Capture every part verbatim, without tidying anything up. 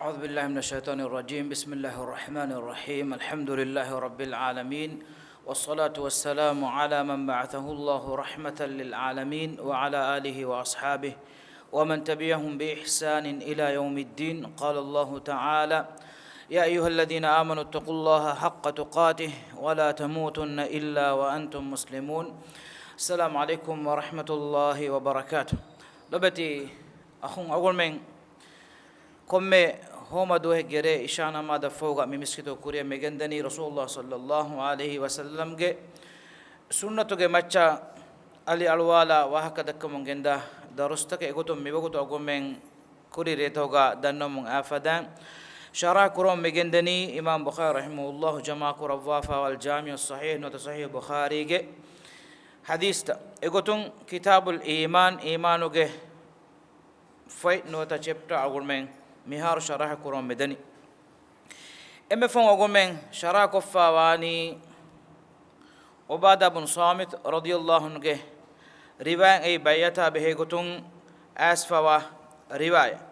أعوذ بالله من الشيطان الرجيم. بسم الله الرحمن الرحيم. الحمد لله رب العالمين. والصلاة والسلام على من بعثه الله رحمة للعالمين وعلى آله وأصحابه ومن تبعهم بإحسان إلى يوم الدين. قال الله تعالى: يا أيها الذين آمنوا اتقوا الله حق تقاته ولا تموتن إلا وأنتم مسلمون. السلام عليكم ورحمة الله وبركاته. ލޮބެތި އަޚުން އަޅުގަނޑުމެން ކޮންމެ ހޯމަ ދުވަހެއްގެ ރޭ އިޝާ ނަމާދަށްފަހުގަ މި މިސްކިތު ކުރިއަށް މިގެންދަނީ ރަސޫލުﷲ ޞައްލައްލާހު ޢަލައިހި ވަސައްލަމްގެ ސުންނަތުގެ މައްޗަށް އަލި އަޅުވާލާ ވާހަކަ ދައްކަމުން ގެންދާ ދަރުސްތަކެއް. އެގޮތުން މިވަގުތު އަޅުގަނޑުމެން ކުރި ރޭތަކުގަ ދަންނަވަމުން އައިފަދައިން، ޝަރަޙަ ކުރަމުން މިގެންދަނީ އިމާމް ބުޚާރީ ރަޙިމަހުﷲ ޖަމާކުރައްވާފައިވާ އަލްޖާމިޢުއްޞަޙީޙް ނުވަތަ ޞަޙީޙު ބުޚާރީގެ ޙަދީޘްތައް. އެގޮތުން ކިތާބުލް އީމާން، އީމާނުގެ ފޮތް ނުވަތަ ޗެޕްޓާ އަޅުގަނޑުމެން މިހާރު ޝަރަޙަ ކުރަމުން މިދަނީ. އެންމެ ފަހުން އަޅުގަނޑުމެން ޝަރަޙަ ކޮށްފައިވާނީ ޢުބާދާ ބުން ޞާމިތު ރަޟިޔަﷲ ޢަންހުގެ ރިވާޔަތް، އެއީ ބައިޢަތާ ބެހޭ ގޮތުން އައިސްފައިވާ ރިވާޔަތް.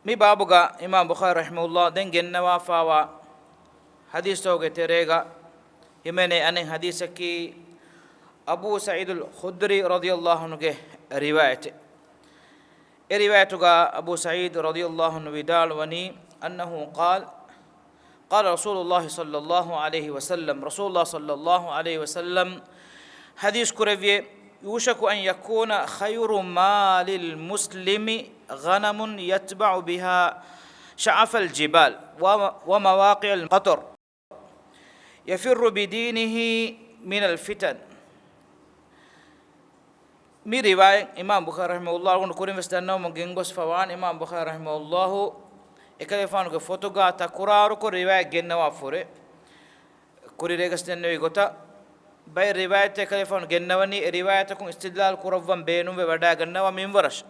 މި ބާބުގަ އިމާމް ބުޚާރީ ރަޙިމަހުﷲ ދެން ގެންނަވާފައިވާ ޙަދީޘްތަކުގެ ތެރޭގަ ހިމެނޭ އަނެއް ޙަދީޘަކީ އަބޫ ސަޢީދުލް ޚުދްރީ ރަޟިޔަﷲ ޢަންހުގެ ރިވާޔަތެއް. އެ ރިވާޔަތުގަ އަބޫ ސަޢީދު ރަޟިޔަﷲ ޢަންހު ވިދާޅުވަނީ، أنه قال، قال رسول الله صلى الله عليه وسلم، ރަސޫލުﷲ ޞައްލައްލާހު ޢަލައިހި ވަސައްލަމް ޙަދީޘް ކުރެއްވިއޭ، يوشك أن يكون خير مال المسلم غنم يتبع بها شعف الجبال و، ومواقع القطر يفر بدينه من الفتن. މި ރިވާޔަތް އިމާމް ބުޚާރީ ރަޙިމަހުﷲ އަޅުގަނޑު ކުރިން ވެސް ދަންނަވަމުން ގެންގޮސްފަވާނެ. އިމާމް ބުޚާރީ ރަޙިމަހުﷲ އެކަލޭގެފާނުގެ ފޮތުގަ ތަކުރާރުކޮށް ރިވާޔަތް ގެންނަވާފަ ހުރޭ. ކުރި ރޭގަސް ދެންނެވި ގޮތަށް ބައެއް ރިވާޔަތްތައް އެކަލޭގެފާނު ގެންނަވަނީ އެ ރިވާޔަތަކުން އިސްތިދްލާލު ކުރައްވަން ބޭނުންވެ ވަޑައިގަންނަވާ މިންވަރަށް.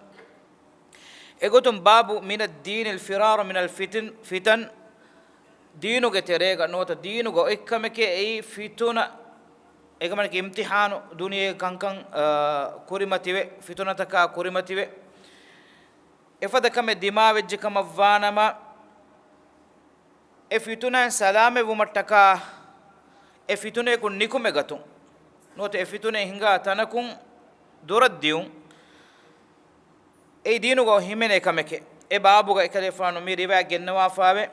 އެގޮތުން، باب من الدين الفرار من الفتن، ފިތަން، ދީނުގެ ތެރޭގަ ނުވަތަ ދީނުގަ އޮތް ކަމެކޭ އެއީ ފިތުނަ، އެކަމަކީ އިމްތިޙާނު، ދުނިޔޭގެ ކަންކަން، އާ، ކުރިމަތިވެ، ފިތުނަތަކާ ކުރިމަތިވެ، އެފަދަ ކަމެއް ދިމާވެއްޖެ ކަމަށްވާނަމަ، އެ ފިތުނައިން ސަލާމަތްވުމަށްޓަކާ އެ ފިތުނަޔަކުން ނިކުމެގަތުން، ނުވަތަ އެ ފިތުނައެއް ހިނގާ ތަނަކުން ދުރަށްދިޔުން، އެއީ ދީނުގަ ހިމެނޭ ކަމެކޭ. އެ ބާބުގަ އެކަލޭގެފާނު މި ރިވާޔަތް ގެންނަވާފައެވެ.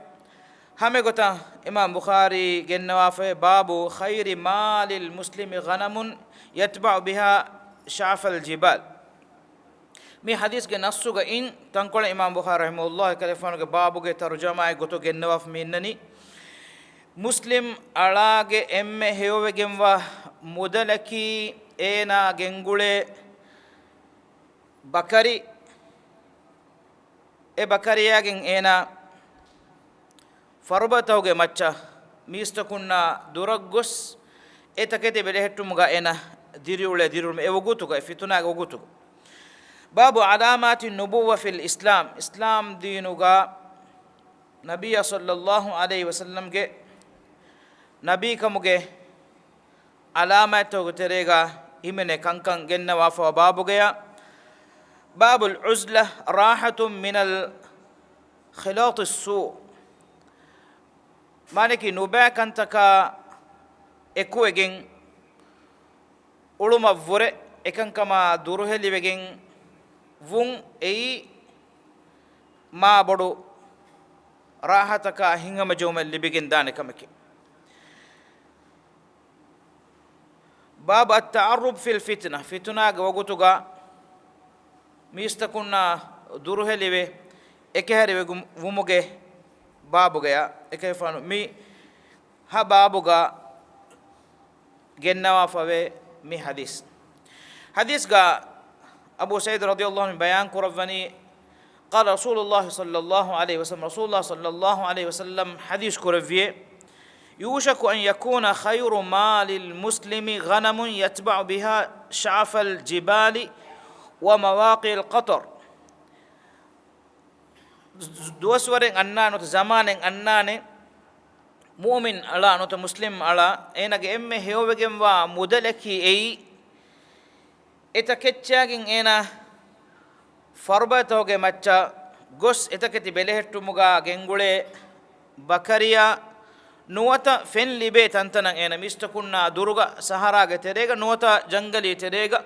ހަމައެގޮތަށް އިމާމް ބުޚާރީ ގެންނަވާފައި، باب خير مال المسلم غنم يتبع بها شعف الجبال. މި ޙަދީޘްގެ ނައްޞުގައި ތަންކޮޅެއް އިމާމް ބުޚާރީ ރަޙިމަހުﷲ އެކަލޭގެފާނުގެ ބާބުގެ ތަރުޖަމާއެއް ގޮތުގަ ގެންނަވާފަ މި އިންނަނީ، މުސްލިމް އަޅާގެ އެންމެ ހެޔޮވެގެންވާ މުދަލަކީ އޭނާ ގެންގުޅޭ ބަކަރި، އެ ބަކަރިޔާގެން އޭނާ ފަރުބަދަތަކުގެ މައްޗަށް މީސްތަކުންނާ ދުރަށްގޮސް، އެ ތަކެތި ބެލެހެއްޓުމުގަ އޭނާ ދިރިއުޅޭ ދިރިއުޅުމެއް އެ ވަގުތުގަ، އެ ފިތުނާގެ ވަގުތުގަ. باب علامات النبوة في الإسلام، އިސްލާމް ދީނުގަ ނަބިއްޔާ ޞައްލައްލާހު ޢަލައިހި ވަސައްލަމްގެ ނަބީކަމުގެ ޢަލާމާތްތަކުގެ ތެރޭގަ ހިމެނޭ ކަންކަން ގެންނަވާފައިވާ ބާބުގަޔާ، باب العزلة راحة من الاختلاط السوء، މާނައަކީ ނުބައި ކަންތަކާ އެކުވެގެން އުޅުމަށްވުރެ އެކަންކަމާ ދުރުހެލިވެގެން ވުން އެއީ މާ ބޮޑު ރާޙަތަކާ ހިތްހަމަޖެހުމެއް ލިބިގެން ދާނެ ކަމެކޭ. باب التعرب في الفتنة، ފިތުނާގެ ވަގުތުގަ މީސްތަކުންނާ ދުރުހެލިވެ އެކަހެރިވެގެން ވުމުގެ ބާބުގަޔާ އެކަލޭގެފާނު މި ހަ ބާބުގަ ގެންނަވާފަވޭ މި ޙަދީޘް. ޙަދީޘްގަ އަބޫ ސަޢީދު ރަޟިޔަﷲ ޢަންހު ބަޔާން ކުރައްވަނީ، قال رسول الله صلى الله عليه وسلم، ރަސޫލުﷲ ޞައްލައްލާހު ޢަލައިހި ވަސައްލަމް ޙަދީޘް ކުރެއްވިއޭ، يوشك أن يكون خير مال المسلم غنم يتبع بها شعف الجبال ومواقع القطر. ދުވަސްވަރެއް އަންނާނެ، ނުވަތަ ޒަމާނެއް އަންނާނެ، މުއުމިން އަޅާ، ނުވަތަ މުސްލިމް އަޅާ، އޭނާގެ އެންމެ ހެޔޮވެގެންވާ މުދަލަކީ އެއީ، އެތަކެއްޗާގެން އޭނާ ފަރުބަދަތަކުގެ މައްޗަށް ގޮސް އެތަކެތި ބެލެހެއްޓުމުގަ ގެންގުޅޭ ބަކަރިއާ ނުވަތަ ފެން ލިބޭ ތަންތަނަށް އޭނަ މީސްތަކުންނާ ދުރުގަ ސަހަރާގެ ތެރޭގަ ނުވަތަ ޖަންގަލީ ތެރޭގަ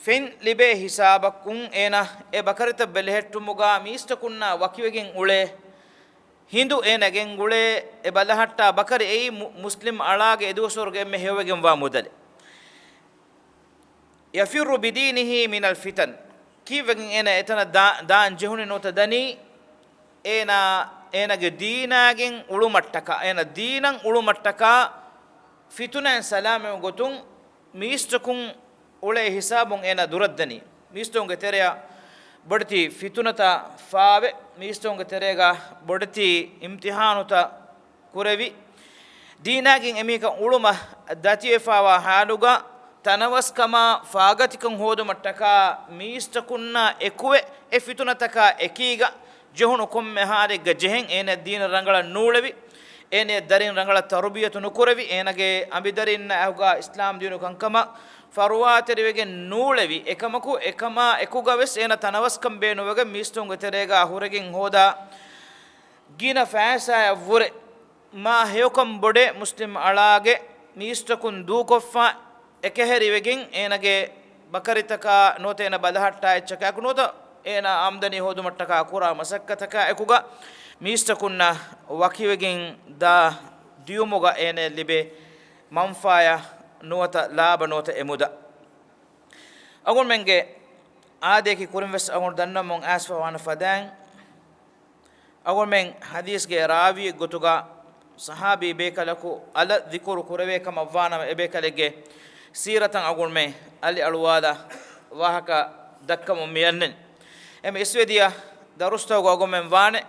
ފެން ލިބޭ ހިސާބަކުން އޭނަ އެ ބަކަރިތައް ބެލެހެއްޓުމުގަ މީސްތަކުންނާ ވަކިވެގެން އުޅޭ ހިނދު އޭނަ ގެންގުޅޭ އެ ބަލަހައްޓާ ބަކަރި އެއީ މު-، މުސްލިމް އަޅާގެ އެދުވަސްވަރުގެ އެންމެ ހެޔޮވެގެންވާ މުދަލެއް. يفر بدينه من الفتن. ކީއްވެގެން އޭނަ އެތަނަށް ދާ-، ދާން ޖެހުނީ ނުވަތަ ދަނީ؟ އޭނާ، އޭނާގެ ދީނާގެން އުޅުމަށްޓަކާ، އޭނަ ދީނަށް އުޅުމަށްޓަކާ ފިތުނައިން ސަލާމަތް ގޮތުން މީސްތަކުން އުޅޭ ހިސާބުން އޭނާ ދުރަށްދަނީ. މީސްތަކުންގެ ތެރެއަށް ބޮޑެތި ފިތުނަތައް ފާވެ، މީސްތަކުންގެ ތެރޭގަ ބޮޑެތި އިމްތިހާނުތައް ކުރެވި، ދީނާގެން އެމީހަކަށް އުޅުމަށް ދަތިވެފާވާ ހާލުގަ ތަނަވަސްކަމާ ފާގަތިކަން ހޯދުމަށްޓަކާ މީސްތަކުންނާ އެކުވެ އެ ފިތުނަތަކާ އެކީގަ ޖެހުނު ކޮންމެ ހާލެއްގަ ޖެހެން އޭނަ ދީނަށް ރަނގަޅަށް ނޫޅެވި، އޭނަ ދަރިން ރަނގަޅަށް ތަރުބިޔަތު ނުކުރެވި، އޭނަގެ އަނބިދަރިންނާ އެކުގަ އިސްލާމް ދީނު ކަންކަމަށް ފަރުވާތެރިވެގެން ނޫޅެވި، އެކަމަކު އެކަމާ އެކުގަވެސް އޭނަ ތަނަވަސްކަން ބޭނުންވެގެން މީސްތަކުންގެ ތެރޭގަ ހުރެގެން ހޯދާ ގިނަ ފައިސާއަށްވުރެ މާ ހެޔޮކަން ބޮޑޭ މުސްލިމް އަޅާގެ މީސްތަކުން ދޫކޮށްފަ އެކަހެރިވެގެން އޭނަގެ ބަކަރިތަކާ ނުވަތަ އޭނަ ބަލަހައްޓާ އެއްޗަކާއެކު ނުވަތަ އޭނަ އާމްދަނީ ހޯދުމަށްޓަކާ ކުރާ މަސައްކަތަކާ އެކުގަ މީސްތަކުންނަށް ވަކިވެގެން ދާ ދިޔުމުގަ އޭނައަށް ލިބޭ މަންފާޔަށް ނުވަތަ ލާބަ ނުވަތަ އެ މުދާ. އަޅުގަނޑުމެންގެ އާދަޔަކީ ކުރިން ވެސް އަޅުގަނޑު ދަންނަވަމުން އައިސްފަ ވާނެ ފަދައިން، އަޅުގަނޑުމެން ޙަދީޘްގެ ރާވީއެއް ގޮތުގަ ޞަޙާބީ ބޭކަލަކު އަލަށް ޛިކުރު ކުރެވޭ ކަމަށް ވާނަމަ، އެބޭކަލެއްގެ ސީރަތަށް އަޅުގަނޑުމެން އަލިއަޅުވާލާ ވާހަކަ ދައްކަމުން މި އަންނަނީ. އެމެ އިސްވެދިޔަ ދަރުސްތަކުގަ އަޅުގަނޑުމެން ވާނެ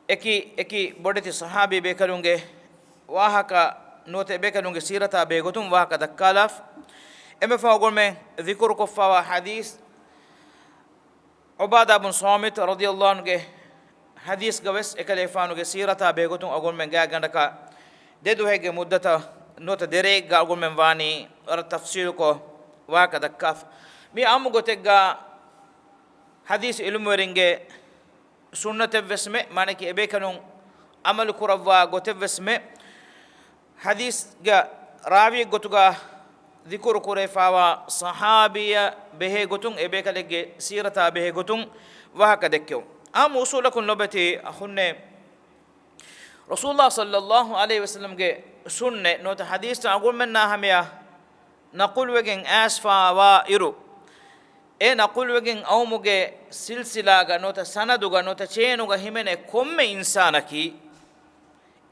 އެކި އެކި ބޮޑެތި ޞަޙާބީ ބޭކަލުންގެ ވާހަކަ ނުވަތަ އެބޭކަލުންގެ ސީރަތާ ބެހޭގޮތުން ވާހަކަ ދައްކާލާފަ. އެންމެ ފަހުން އަޅުގަނޑުމެން ޛިކުރުކޮށްފާވާ ޙަދީޘް، ޢުބާދާ ބުން ޞާމިތު ރަޟިޔަﷲ ޢަންހުގެ ޙަދީޘްގަވެސް އެކަލޭގެފާނުގެ ސީރަތާ ބެހޭގޮތުން އަޅުގަނޑުމެން ގާތްގަނޑަކަށް ދެ ދުވަހެއްގެ މުއްދަތަށް ނުވަތަ ދެ ރެއެއްގަ އަޅުގަނޑުމެން ވާނީ ވަރަށް ތަފްޞީލުކޮށް ވާހަކަ ދައްކާފަ. މި އާއްމު ގޮތެއްގަ ޙަދީޘް ޢިލްމުވެރިންގެ ސުންނަތެއްވެސްމެ، މާނައަކީ އެބޭކަލުން ޢަމަލު ކުރައްވާ ގޮތެއްވެސްމެ، ޙަދީޘްގެ ރާވީ ގޮތުގަ ޛިކުރު ކުރެވިފާވާ ޞަޙާބީއަށް ބެހޭ ގޮތުން، އެބޭކަލެއްގެ ސީރަތާ ބެހޭ ގޮތުން ވާހަކަ ދެއްކެވުން. އާއްމު އުޞޫލަކުން ލޮބެތި އަޚުންނޭ، ރަސޫލާ ޞައްލައްލާހު ޢަލައިހި ވަސައްލަމްގެ ސުންނަތް ނުވަތަ ޙަދީޘްތައް އަޅުގަނޑުމެންނާ ހަމަޔަށް ނަޤުލުވެގެން އައިސްފާވާ އިރު، އެ ނަޤުލުވެގެން އައުމުގެ ސިލްސިލާގަ ނުވަތަ ސަނަދުގަ ނުވަތަ ޗޭނުގަ ހިމެނޭ ކޮންމެ އިންސާނަކީ،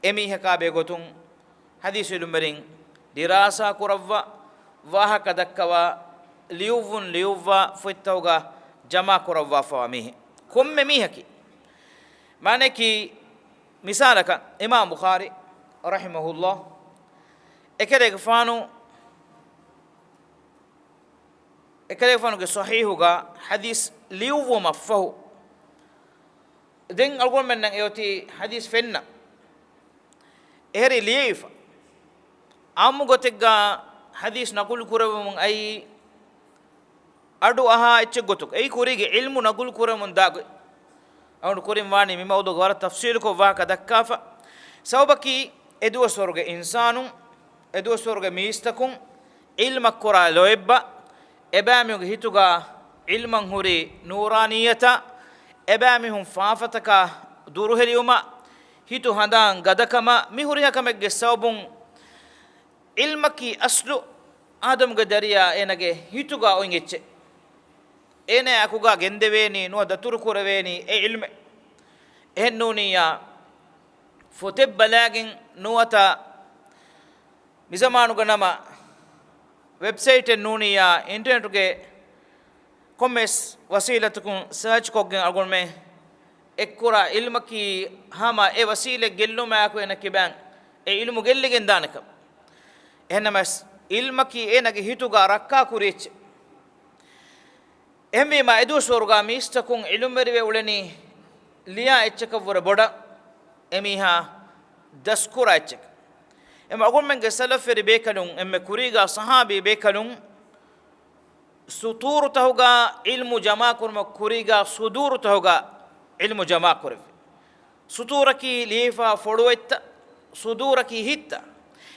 އެމީހަކާ ބެހޭގޮތުން ޙަދީޘް ޢިލްމުވެރިން ދިރާސާ ކުރައްވާ، ވާހަކަ ދައްކަވާ، ލިޔުއްވުން ލިޔުއްވާ ފޮތްތަކުގަ ޖަމާ ކުރައްވާފަވާ މީހެއް. ކޮންމެ މީހަކީ، މާނައަކީ، މިސާލަކަށް، އިމާމް ބުޚާރީ ރަޙިމަހުﷲ އެކަލޭގެފާނު، އެކަލޭގެފާނުގެ ޞަޙީޙުގަ ޙަދީޘް ލިޔުއްވުމަށްފަހު، ދެން އަޅުގަނޑުމެންނަށް އެއޮތީ ޙަދީޘް ފެންނަ. އެހެރީ ލިޔެވިފަ. އާއްމު ގޮތެއްގަ ޙަދީޘް ނަޤުލު ކުރެވެމުން އައީ އަޑު އަހާ އެއްޗެއް ގޮތުގަ. އެއީ ކުރީގެ ޢިލްމު ނަޤުލު ކުރެވެމުން ދާ ގޮތް. އަޅުގަނޑު ކުރިން ވާނީ މި މައުޟޫޢުގަ ވަރަށް ތަފްޞީލުކޮށް ވާހަކަ ދައްކާފަ. ސަބަބަކީ އެދުވަސްވަރުގެ އިންސާނުން، އެދުވަސްވަރުގެ މީސްތަކުން ޢިލްމަށް ކުރާ ލޯތްބާ، އެބައިމީހުންގެ ހިތުގަ ޢިލްމަށް ހުރި ނޫރާނިއްޔަތާ، އެބައިމީހުން ފާފަތަކާ ދުރުހެލިވުމާ، ހިތު ހަނދާން ގަދަކަމާ، މި ހުރިހާ ކަމެއްގެ ސަބަބުން ޢިލްމަކީ އަސްލު އާދަމުގެ ދަރިޔާ އޭނަގެ ހިތުގަ އޮތް އެއްޗެއް. އޭނަ އަކުގަ ގެންދެވޭނީ ނުވަ ދަތުރު ކުރެވޭނީ އެ ޢިލްމެއް. އެހެން ނޫނިއްޔާ ފޮތެއް ބަލާގެން ނުވަތަ މިޒަމާނުގަ ނަމަ ވެބްސައިޓެއް ނޫނިއްޔާ އިންޓަރނެޓުގެ ކޮންމެސް ވަސީލަތަކުން ސާޗް ކޮށްގެން އަޅުގަނޑުމެން އެއްކުރާ ޢިލްމަކީ ހަމަ އެ ވަސީލަތް ގެއްލުމާއެކު އޭނަ ކިބައިން އެ ޢިލްމު ގެއްލިގެން ދާނެކަން. އެހެންނަމަވެސް ޢިލްމަކީ އޭނަގެ ހިތުގަ ރައްކާކުރި އެއްޗެއް. އެހެންވީމާ އެދުވަސްވަރުގަ މީސްތަކުން ޢިލްމުވެރިވެ އުޅެނީ ލިޔާ އެއްޗަކަށްވުރެ ބޮޑަށް. އެމީހާ ދަސްކުރާ އެއްޗެއް. އެމަ އަޅުގަނޑުމެންގެ ސަލަފްވެރި ބޭކަލުން، އެންމެ ކުރީގަ ޞަޙާބީ ބޭކަލުން ސުތޫރުތަހުގަ ޢިލްމު ޖަމާކުރުމަށް ކުރީގަ ސުދޫރުތަހުގަ ޢިލްމު ޖަމާކުރެއްވި. ސުތޫރަކީ ލިޔެފާ ފޮޅުވައްތަ، ސުދޫރަކީ ހިތްތަ.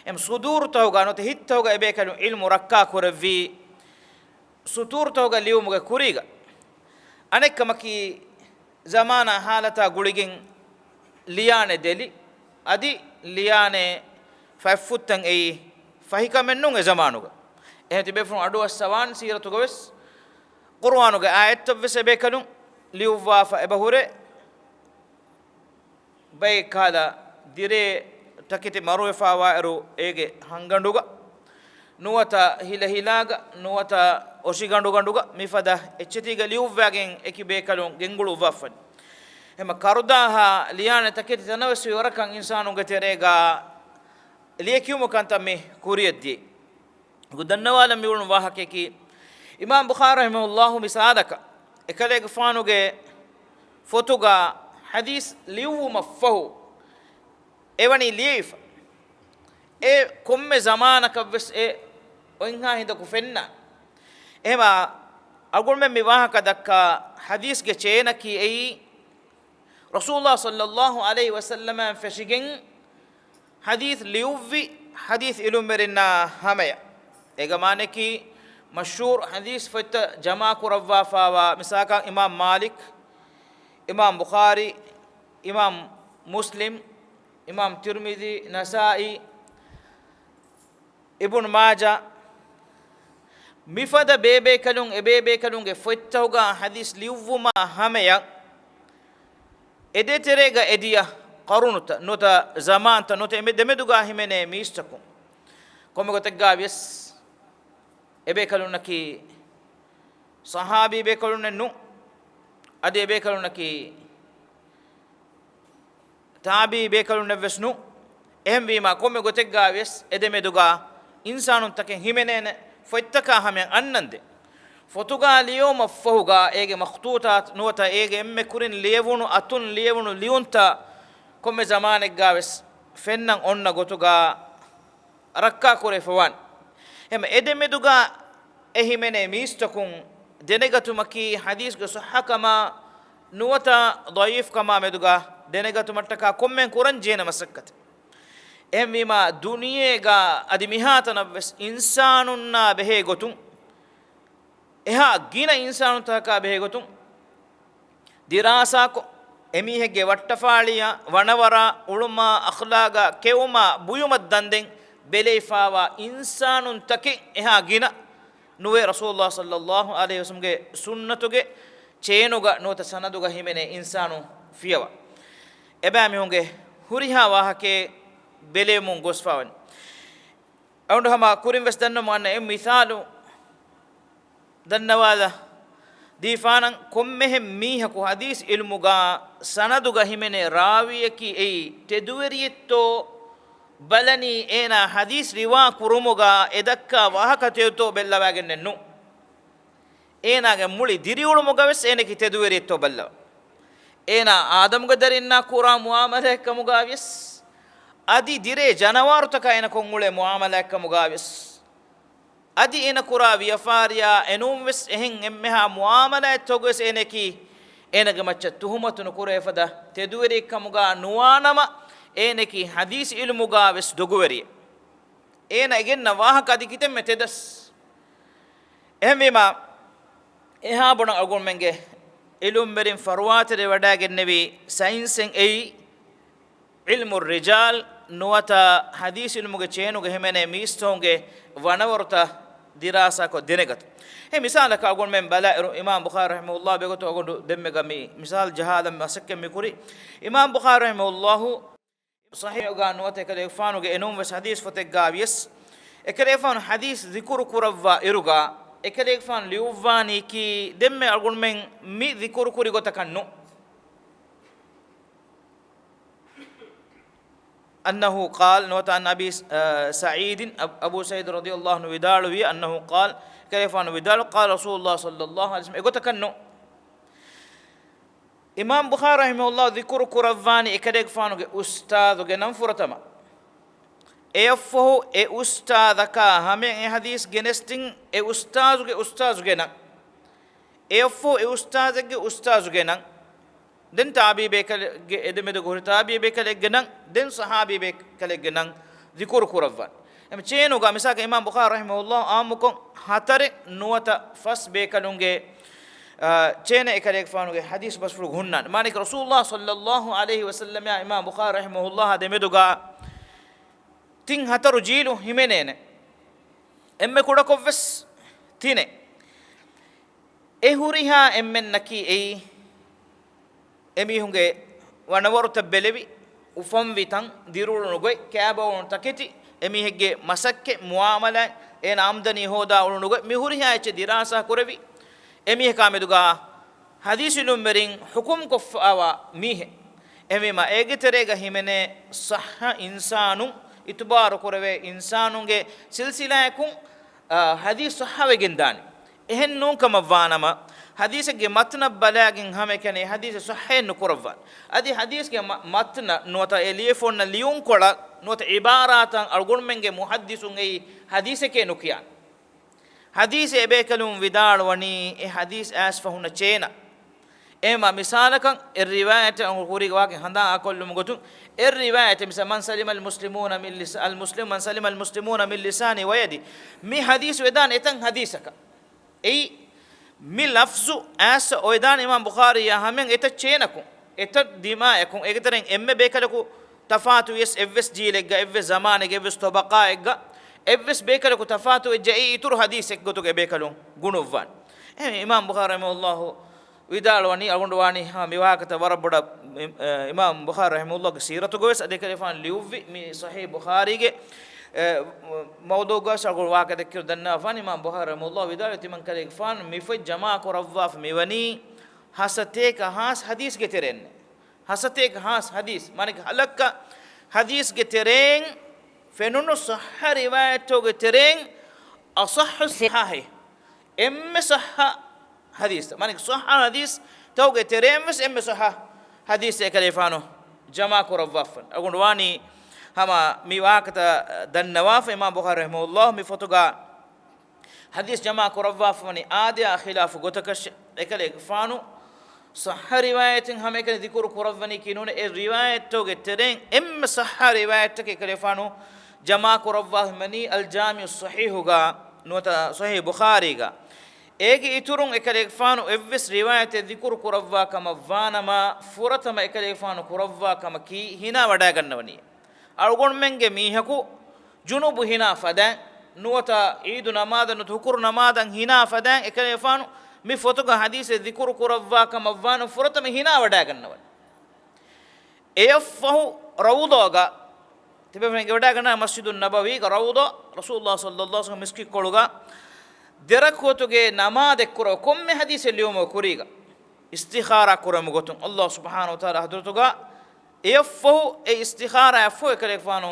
އެމް ސުދޫރުތަހުގަ ނުވަތަ ހިތްތަހުގަ އެބޭކަލުން ޢިލްމު ރައްކާކުރެއްވީ ސުތޫރުތަހުގަ ލިޔުމުގެ ކުރީގަ. އަނެއްކަމަކީ، ޒަމާނާ ހާލަތާ ގުޅިގެން ލިޔާނެ ދެލި، އަދި ލިޔާނެ ފަތްފުއްތަން އެއީ ފަހިކަމެއް ނޫން އެ ޒަމާނުގަ. އެހެން ތިބޭފުޅުން އަޑުއައްސަވާން ސީރަތުގަވެސް، ޤުރުއާނުގެ އާޔަތްތައްވެސް އެބޭކަލުން ލިޔުއްވާފަ އެބަހުރޭ. ބައެއް ކަހަލަ ދިރޭ ޓަކެތި މަރުވެފާވާއިރު އޭގެ ހަންގަނޑުގަ، ނުވަތަ ހިލަހިލާގަ، ނުވަތަ އޮށިގަނޑުގަނޑުގަ މިފަދަ އެއްޗެތީގަ ލިޔުއްވާގެން އެކި ބޭކަލުން ގެންގުޅުއްވާފަން. އެމަ ކަރުދާހާ ލިޔާނެ ތަކެތި ތަނަވެސް ވަރަކަށް އިންސާނުންގެ ތެރޭގަ ލިޔެކިޔުމު ކަންތައް މި ކުރިޔަށްދިޔައީ. ދަންނަވާލަން މިއުޅުނު ވާހަކައަކީ، އިމާމް ބުޚާރީ ރަޙިމަހުﷲ މިސާލަކަށް، އެކަލޭގެފާނުގެ ފޮތުގަ ޙަދީޘް ލިޔުއްވުމަށްފަހު، އެވަނީ ލިޔެފަ. އެ ކޮންމެ ޒަމާނަކަށްވެސް އެ އޮތްހާ ހިނދަކު ފެންނާނެ. އެހެމަ އަޅުގަނޑުމެން މި ވާހަކަ ދައްކާ ޙަދީޘްގެ ޗޭނަކީ އެއީ، ރަސޫލާ ޞައްލައްލާހު ޢަލައިހި ވަސައްލަމައިން ފެށިގެން ޙަދީޘް ލިޔުއްވި ޙަދީޘް އިލުމްވެރިންނާ ހަމަޔަށް. އޭގެ މާނައަކީ، މަޝްހޫރު ޙަދީޘް ފޮތްތައް ޖަމާކުރައްވާފާވާ، މިސާލަކަށް އިމާމް މާލިކް، އިމާމް ބުޚާރީ، އިމާމް މުސްލިމް، އިމާމް ތިރްމިޛީ، ނަސާއީ، އިބުނު މާޖާ، މިފަދަ ބޭބޭކަލުން އެބޭބޭކަލުންގެ ފޮތްތަހުގަ ޙަދީޘް ލިޔުއްވުމާ ހަމަޔަށް، އެދޭތެރޭގަ އެދިޔަ ޤަރުނުތައް ނުވަތަ ޒަމާންތައް ނުވަތަ އެމެ-، ދެމެދުގަ ހިމެނޭ މީސްތަކުން ކޮންމެ ގޮތެއްގަ ވިޔަސް، އެބޭކަލުންނަކީ ޞަޙާބީ ބޭކަލުންނެއް ނޫން، އަދި އެބޭކަލުންނަކީ ތާބިޢީ ބޭކަލުންނެއްވެސް ނޫން. އެހެންވީމާ، ކޮންމެ ގޮތެއްގަ ވިޔަސް އެދެމެދުގަ އިންސާނުންތަކެއް ހިމެނޭނެ ފޮތްތަކާ ހަމަޔަށް އަންނަންދެން. ފޮތުގަ ލިޔުމަށްފަހުގަ އޭގެ މަޚްޠޫޠާތު ނުވަތަ އޭގެ އެންމެ ކުރިން ލިޔެވުނު އަތުން ލިޔެވުނު ލިޔުންތައް ކޮންމެ ޒަމާނެއްގަ ވެސް ފެންނަން އޮންނަ ގޮތުގަ ރައްކާކުރެވިފަވާނެ. އެހެމަ އެދެމެދުގަ އެ ހިމެނޭ މީސްތަކުން ދެނެގަތުމަކީ ޙަދީޘްގެ ޞައްޙަކަމާ ނުވަތަ ޟަޢީފްކަމާ މެދުގަ ދެނެގަތުމަށްޓަކާ ކޮންމެ ކުރަންޖެހޭނެ މަސައްކަތެއް. އެހެންވީމާ، ދުނިޔޭގަ އަދި މިހާތަނަށްވެސް އިންސާނުންނާ ބެހޭ ގޮތުން، އެހާ ގިނަ އިންސާނުންތަކަކާ ބެހޭގޮތުން ދިރާސާކޮށް، އެމީހެއްގެ ވައްޓަފާޅިއާ، ވަނަވަރާ، އުޅުމާ، އަޚްލާގާ، ކެއުމާ، ބުޔުމަށް ދަންދެން ބެލެވިފާވާ އިންސާނުންތަކެއް އެހާ ގިނަ ނުވޭ ރަސޫލުﷲ ޞައްލައްލާހު ޢަލައިހި ވަސައްލަމްގެ ސުންނަތުގެ ޗޭނުގަ ނުވަތަ ސަނަދުގަ ހިމެނޭ އިންސާނުން ފިޔަވާ. އެބައިމީހުންގެ ހުރިހާ ވާހަކައެއް ބެލެވެމުން ގޮސްފަވަނީ. އަޅުގަނޑު ހަމަ ކުރިން ވެސް ދަންނަމުން އަންނަ އެއް މިސާލު ދަންނަވާލަ ދީފާނަން، ކޮންމެހެން މީހަކު ޙަދީޘް ޢިލްމުގަ ސަނަދުގަ ހިމެނޭ ރާވީއަކީ އެއީ ތެދުވެރިއެއްތޯ ބަލަނީ، އޭނާ ޙަދީޘް ރިވާ ކުރުމުގަ އެ ދައްކާ ވާހަކަ ތެދުތޯ ބެއްލަވާގެންނެއް ނޫން. އޭނާގެ މުޅި ދިރިއުޅުމުގަ ވެސް އޭނަކީ ތެދުވެރިއެއްތޯ ބައްލަވާ. އޭނާ އާދަމުގެ ދަރިންނާ ކުރާ މުޢާމަލާތް ކަމުގަ ވިޔަސް، އަދި ދިރޭ ޖަނަވާރުތަކާ އޭނަ ކޮށްއުޅޭ މުޢާމަލާތް ކަމުގަ ވިޔަސް، އަދި އޭނަ ކުރާ ވިޔަފާރިއާ އެނޫން ވެސް އެހެން އެންމެހާ މުޢާމަލާތްތަކުގަ ވެސް އޭނައަކީ އޭނަގެ މައްޗަށް ތުހުމަތު ނުކުރޭ ފަދަ ތެދުވެރިއެއް ކަމުގަ ނުވާނަމަ، އޭނައަކީ ޙަދީޘް ޢިލްމުގަ ވެސް ދޮގުވެރިއެއް. އޭނަ އެ ގެންނަ ވާހަކަ އަދި ކިތަންމެ ތެދަސް. އެހެންވީމާ، އެހާ ބޮޑަށް އަޅުގަނޑުމެންގެ ޢިލްމުވެރިން ފަރުވާތެރިވެވަޑައިގެންނެވީ ސައިންސެއް އެއީ ޢިލްމުއްރިޖާލް ނުވަތަ ޙަދީޘް ޢިލްމުގެ ޗޭނުގަ ހިމެނޭ މީސްތަކުންގެ ވަނަވަރުތައް ދިރާސާކޮށް ދެނެގަތުން. އެ މިސާލަކަށް އަޅުގަނޑުމެން ބަލާއިރު، އިމާމް ބުޚާރީ ރަޙިމަހުﷲ ބެގޮތުން އަޅުގަނޑު ދެންމެގަ މި މިސާލް ޖަހާލަން މަސައްކަތް މި ކުރީ. އިމާމް ބުޚާރީ ރަޙިމަހުﷲ ޞަޙީޙުގަ ނުވަތަ އެކަލޭގެފާނުގެ އެނޫން ވެސް ޙަދީޘް ފޮތެއްގަ ވިޔަސް، އެކަލޭގެފާނު ޙަދީޘް ޛިކުރު ކުރައްވާ އިރުގަ، އެކަލޭގެފާނު ލިޔުއްވާނީކީ ދެންމެ އަޅުގަނޑުމެން މި ޛިކުރު ކުރި ގޮތަކަށް ނޫން. أنه قال، ނުވަތަ عن أبي، އަ، سعيد، އަ، އަބޫ ސަޢީދު ރަޟިޔަﷲ ޢަންހު ވިދާޅުވި، أنه قال، އެކަލޭގެފާނު ވިދާޅު، قال رسول الله صلى الله عليه وسلم، އެގޮތަކަށް ނޫން. އިމާމް ބުޚާރީ ރަޙިމަހުﷲ ޛިކުރު ކުރައްވާނީ އެކަލޭގެފާނުގެ އުސްތާޛުގެ ނަން ފުރަތަމަ. އެއަށްފަހު އެ އުސްތާޛަކާ ހަމައަށް އެ ޙަދީޘް ގެނެސްދިން، އެ އުސްތާޛުގެ އުސްތާޛު ގެނަން. އެއަށްފަހު އެ އުސްތާޛެއްގެ އުސްތާޛު ގެނަން. ދެން ތާބިޢީ ބޭކަލެއްގެ އެދެމެދުގަ ހުރި ތާބިޢީ ބޭކަލެއްގެ ނަން، ދެން ޞަޙާބީ ބޭކަލެއްގެ ނަން ޛިކުރު ކުރައްވާނެ. އެމަ ޗޭނުގަ މިސާލަކަށް އިމާމް ބުޚާރީ ރަޙިމަހުﷲ ޢާއްމުކޮށް ހަތަރެއް ނުވަތަ ފަސް ބޭކަލުންގެ، އާ، ޗޭނަށް އެކަލޭގެފާނުގެ ޙަދީޘް ބަސްފުޅު ހުންނާނެ. މާނައީ ރަސޫލުﷲ ޞައްލައްލާހު ޢަލައިހި ވަސައްލަމާ އިމާމް ބުޚާރީ ރަޙިމަހުﷲ ދެމެދުގަ ތިން ހަތަރު ޖީލު ހިމެނޭނެ. އެންމެ ކުޑަކޮށްވެސް ތިނެއް. އެ ހުރިހާ އެންމެންނަކީ އެއީ، އެމީހުންގެ ވަނަވަރުތައް ބެލެވި، އުފަންވި ތަން، ދިރިއުޅުނު ގޮތް، ކައިބަ އުޅުނު ތަކެތި، އެމީހެއްގެ މަސައްކަތް، މުޢާމަލާތް، އޭނާ އާމްދަނީ ހޯދާ އުޅުނު ގޮތް، މި ހުރިހާ އެއްޗެއް ދިރާސާ ކުރެވި، އެމީހަކާ މެދުގަ ޙަދީޘް ޢިލްމުވެރިން ޙުކުމް ކޮށްފައިވާ މީހެއް. އެހެންވީމަ، އޭގެ ތެރޭގަ ހިމެނޭ ޞައްޙަ އިންސާނުން އިތުބާރު ކުރެވޭ އިންސާނުންގެ ސިލްސިލާއަކުން، އާ، ޙަދީޘް ޞައްޙަވެގެން ދާނެ. އެހެން ނޫން ކަމަށް ވާނަމަ، ޙަދީޘެއްގެ މަތްނަށް ބަލާގެން ހަމައެކަނި ޙަދީޘެއް ޞައްޙައެއް ނުކުރައްވާނެ. އަދި ޙަދީޘްގެ މަ-، މަތްނަށް ނުވަތަ އެ ލިޔެފަ އޮންނަ ލިޔުންކޮޅަށް ނުވަތަ ޢިބާރާތަށް އަޅުގަނޑުމެންގެ މުޙައްދިޘުން އެއީ ޙަދީޘެކޭ ނުކިޔާނެ. ޙަދީޘް އެބޭކަލުން ވިދާޅުވަނީ އެ ޙަދީޘް އައިސްފަ ހުންނަ ޗޭނަށް. އެހެންވީމަ މިސާލަކަށް އެއް ރިވާޔަތެއް އަޅުގަނޑު ކުރީގަ ވާގޮތުން ހަނދާން އަޅާލުމުގެ ގޮތުން، އެއް ރިވާޔަތެއް މިސާލަކަށް، "من سلم المسلمون من لس-، المسلم، من سلم المسلمون من لسانه ويده." މި ޙަދީޘް ވެދާނެ އެތައް ޙަދީޘަކަށް. އެއީ، މި ލަފްޒު އައިސް އޮވެދާނެ އިމާމް ބުޚާރީއާ ހަމައަށް އެތައް ޗޭނަކުން، އެތައް ދިމާޔަކުން، އޭގެ ތެރެއިން އެންމެ ބޭކަލަކު ތަފާތުވިޔަސް އެއްވެސް ޖީލެއްގަ، އެއްވެސް ޒަމާނެއްގަ، އެއްވެސް ޠަބަޤާއެއްގަ، އެއްވެސް ބޭކަލަކު ތަފާތުވެއްޖެ، އެއީ އިތުރު ޙަދީޘެއް ގޮތުގަ އެބޭކަލުން ގުނުއްވާނެ. އެހެން އިމާމް ބުޚާރީ ރަޙިމަހުﷲ ވިދާޅުވަނީ، އަޅުގަނޑު ވާނީ ހަމަ މި ވާހަކަތައް ވަރަށް ބޮޑަށް، އެ، އިމާމް ބުޚާރީ ރަޙިމަހުﷲގެ ސީރަތުގަވެސް އަދި އެކަލޭގެފާނު ލިޔުއްވި މި ޞަޙީޙް ބުޚާރީގެ، އެ، މައުޟޫޢުގަވެސް އަޅުގަނޑު ވާހަކަ ދެއްކި ދަންނަވާފާނެ. އިމާމް ބުޚާރީ ރަޙިމަހުﷲ ވިދާޅުވީ، ތިމަން ކަލޭގެފާނު މި ފޮތް ޖަމާ ކުރައްވާފަ މިވަނީ ހަސަތޭކަ ހާސް ޙަދީޘްގެ ތެރެއިން. ހަސަތޭކަ ހާސް ޙަދީޘް، މާނައީ ހަ ލައްކަ ޙަދީޘްގެ ތެރެއިން، ފެނުނު ޞައްޙަ ރިވާޔަތްތަކުގެ ތެރެއިން، އަޞައްޙު ޞިޙާޙި، އެންމެ ޞައްޙަ ޙަދީޘްތައް، މާނައީ ޞައްޙަ ޙަދީޘްތަކުގެ ތެރެއިން ވެސް އެންމެ ޞައްޙަ ޙަދީޘްތައް އެކަލޭގެފާނު ޖަމާ ކުރައްވާފަ. އަޅުގަނޑު ވާނީ ހަމަ މި ވާހަކަތައް ދަންނަވާފަ، އިމާމް ބުޚާރީ ރަޙިމަހުﷲ މި ފޮތުގަ ޙަދީޘް ޖަމާ ކުރައްވާފަވަނީ އާދަޔާ ޚިލާފު ގޮތަކަށް. އެކަލޭގެފާނު ޞައްޙަ ރިވާޔަތެއް ހަމައެކަނި ޛިކުރު ކުރައްވަނީކީ ނޫނޭ، އެ ރިވާޔަތްތަކުގެ ތެރެއިން އެންމެ ޞައްޙަ ރިވާޔަތްތަކެއް އެކަލޭގެފާނު ޖަމާ ކުރައްވާފަވަނީ އަލްޖާމިޢުއްޞަޙީޙުގަ ނުވަތަ ޞަޙީޙް ބުޚާރީގަ. އޭގެ އިތުރުން އެކަލޭގެފާނު އެއްވެސް ރިވާޔަތެއް ޛިކުރު ކުރައްވާ ކަމަށް ވާނަމަ، ފުރަތަމަ އެކަލޭގެފާނު ކުރައްވާ ކަމަކީ ހިނާ ވަޑައިގަންނަވަނީ. އަޅުގަނޑުމެންގެ މީހަކު ޖުނުބު ހިނާ ފަދައިން، ނުވަތަ ޢީދު ނަމާދަށް ނުވަތަ ހުކުރު ނަމާދަށް ހިނާ ފަދައިން އެކަލޭގެފާނު މި ފޮތުގަ ޙަދީޘެއް ޛިކުރު ކުރައްވާ ކަމަށް ވާނަމަ ފުރަތަމަ ހިނާ ވަޑައިގަންނަވަން. އެއަށްފަހު ރައުޟާގަ ތިބެފައިން ވަޑައިގަންނަ މަސްޖިދުއް ނަބަވީގަ ރައުޟާ ރަސޫލުﷲ ޞައްލައްލާހު ޢަލައިހި ވަސައްލަމް މިސްކިތްކޮޅުގަ ދެރަކުޢަތުގެ ނަމާދެއް ކުރައްވާ ކޮންމެ ޙަދީޘެއް ލިޔުމުގެ ކުރީގަ އިސްތިޚާރާ ކުރުމުގެ ގޮތުން ﷲ ސުބްޙާނަހޫ ވަތަޢާލާ ޙަޟްރަތުގަ އެއަށްފަހު އެ އިސްތިޚާރާއަށްފަހު އެކަލޭގެފާނު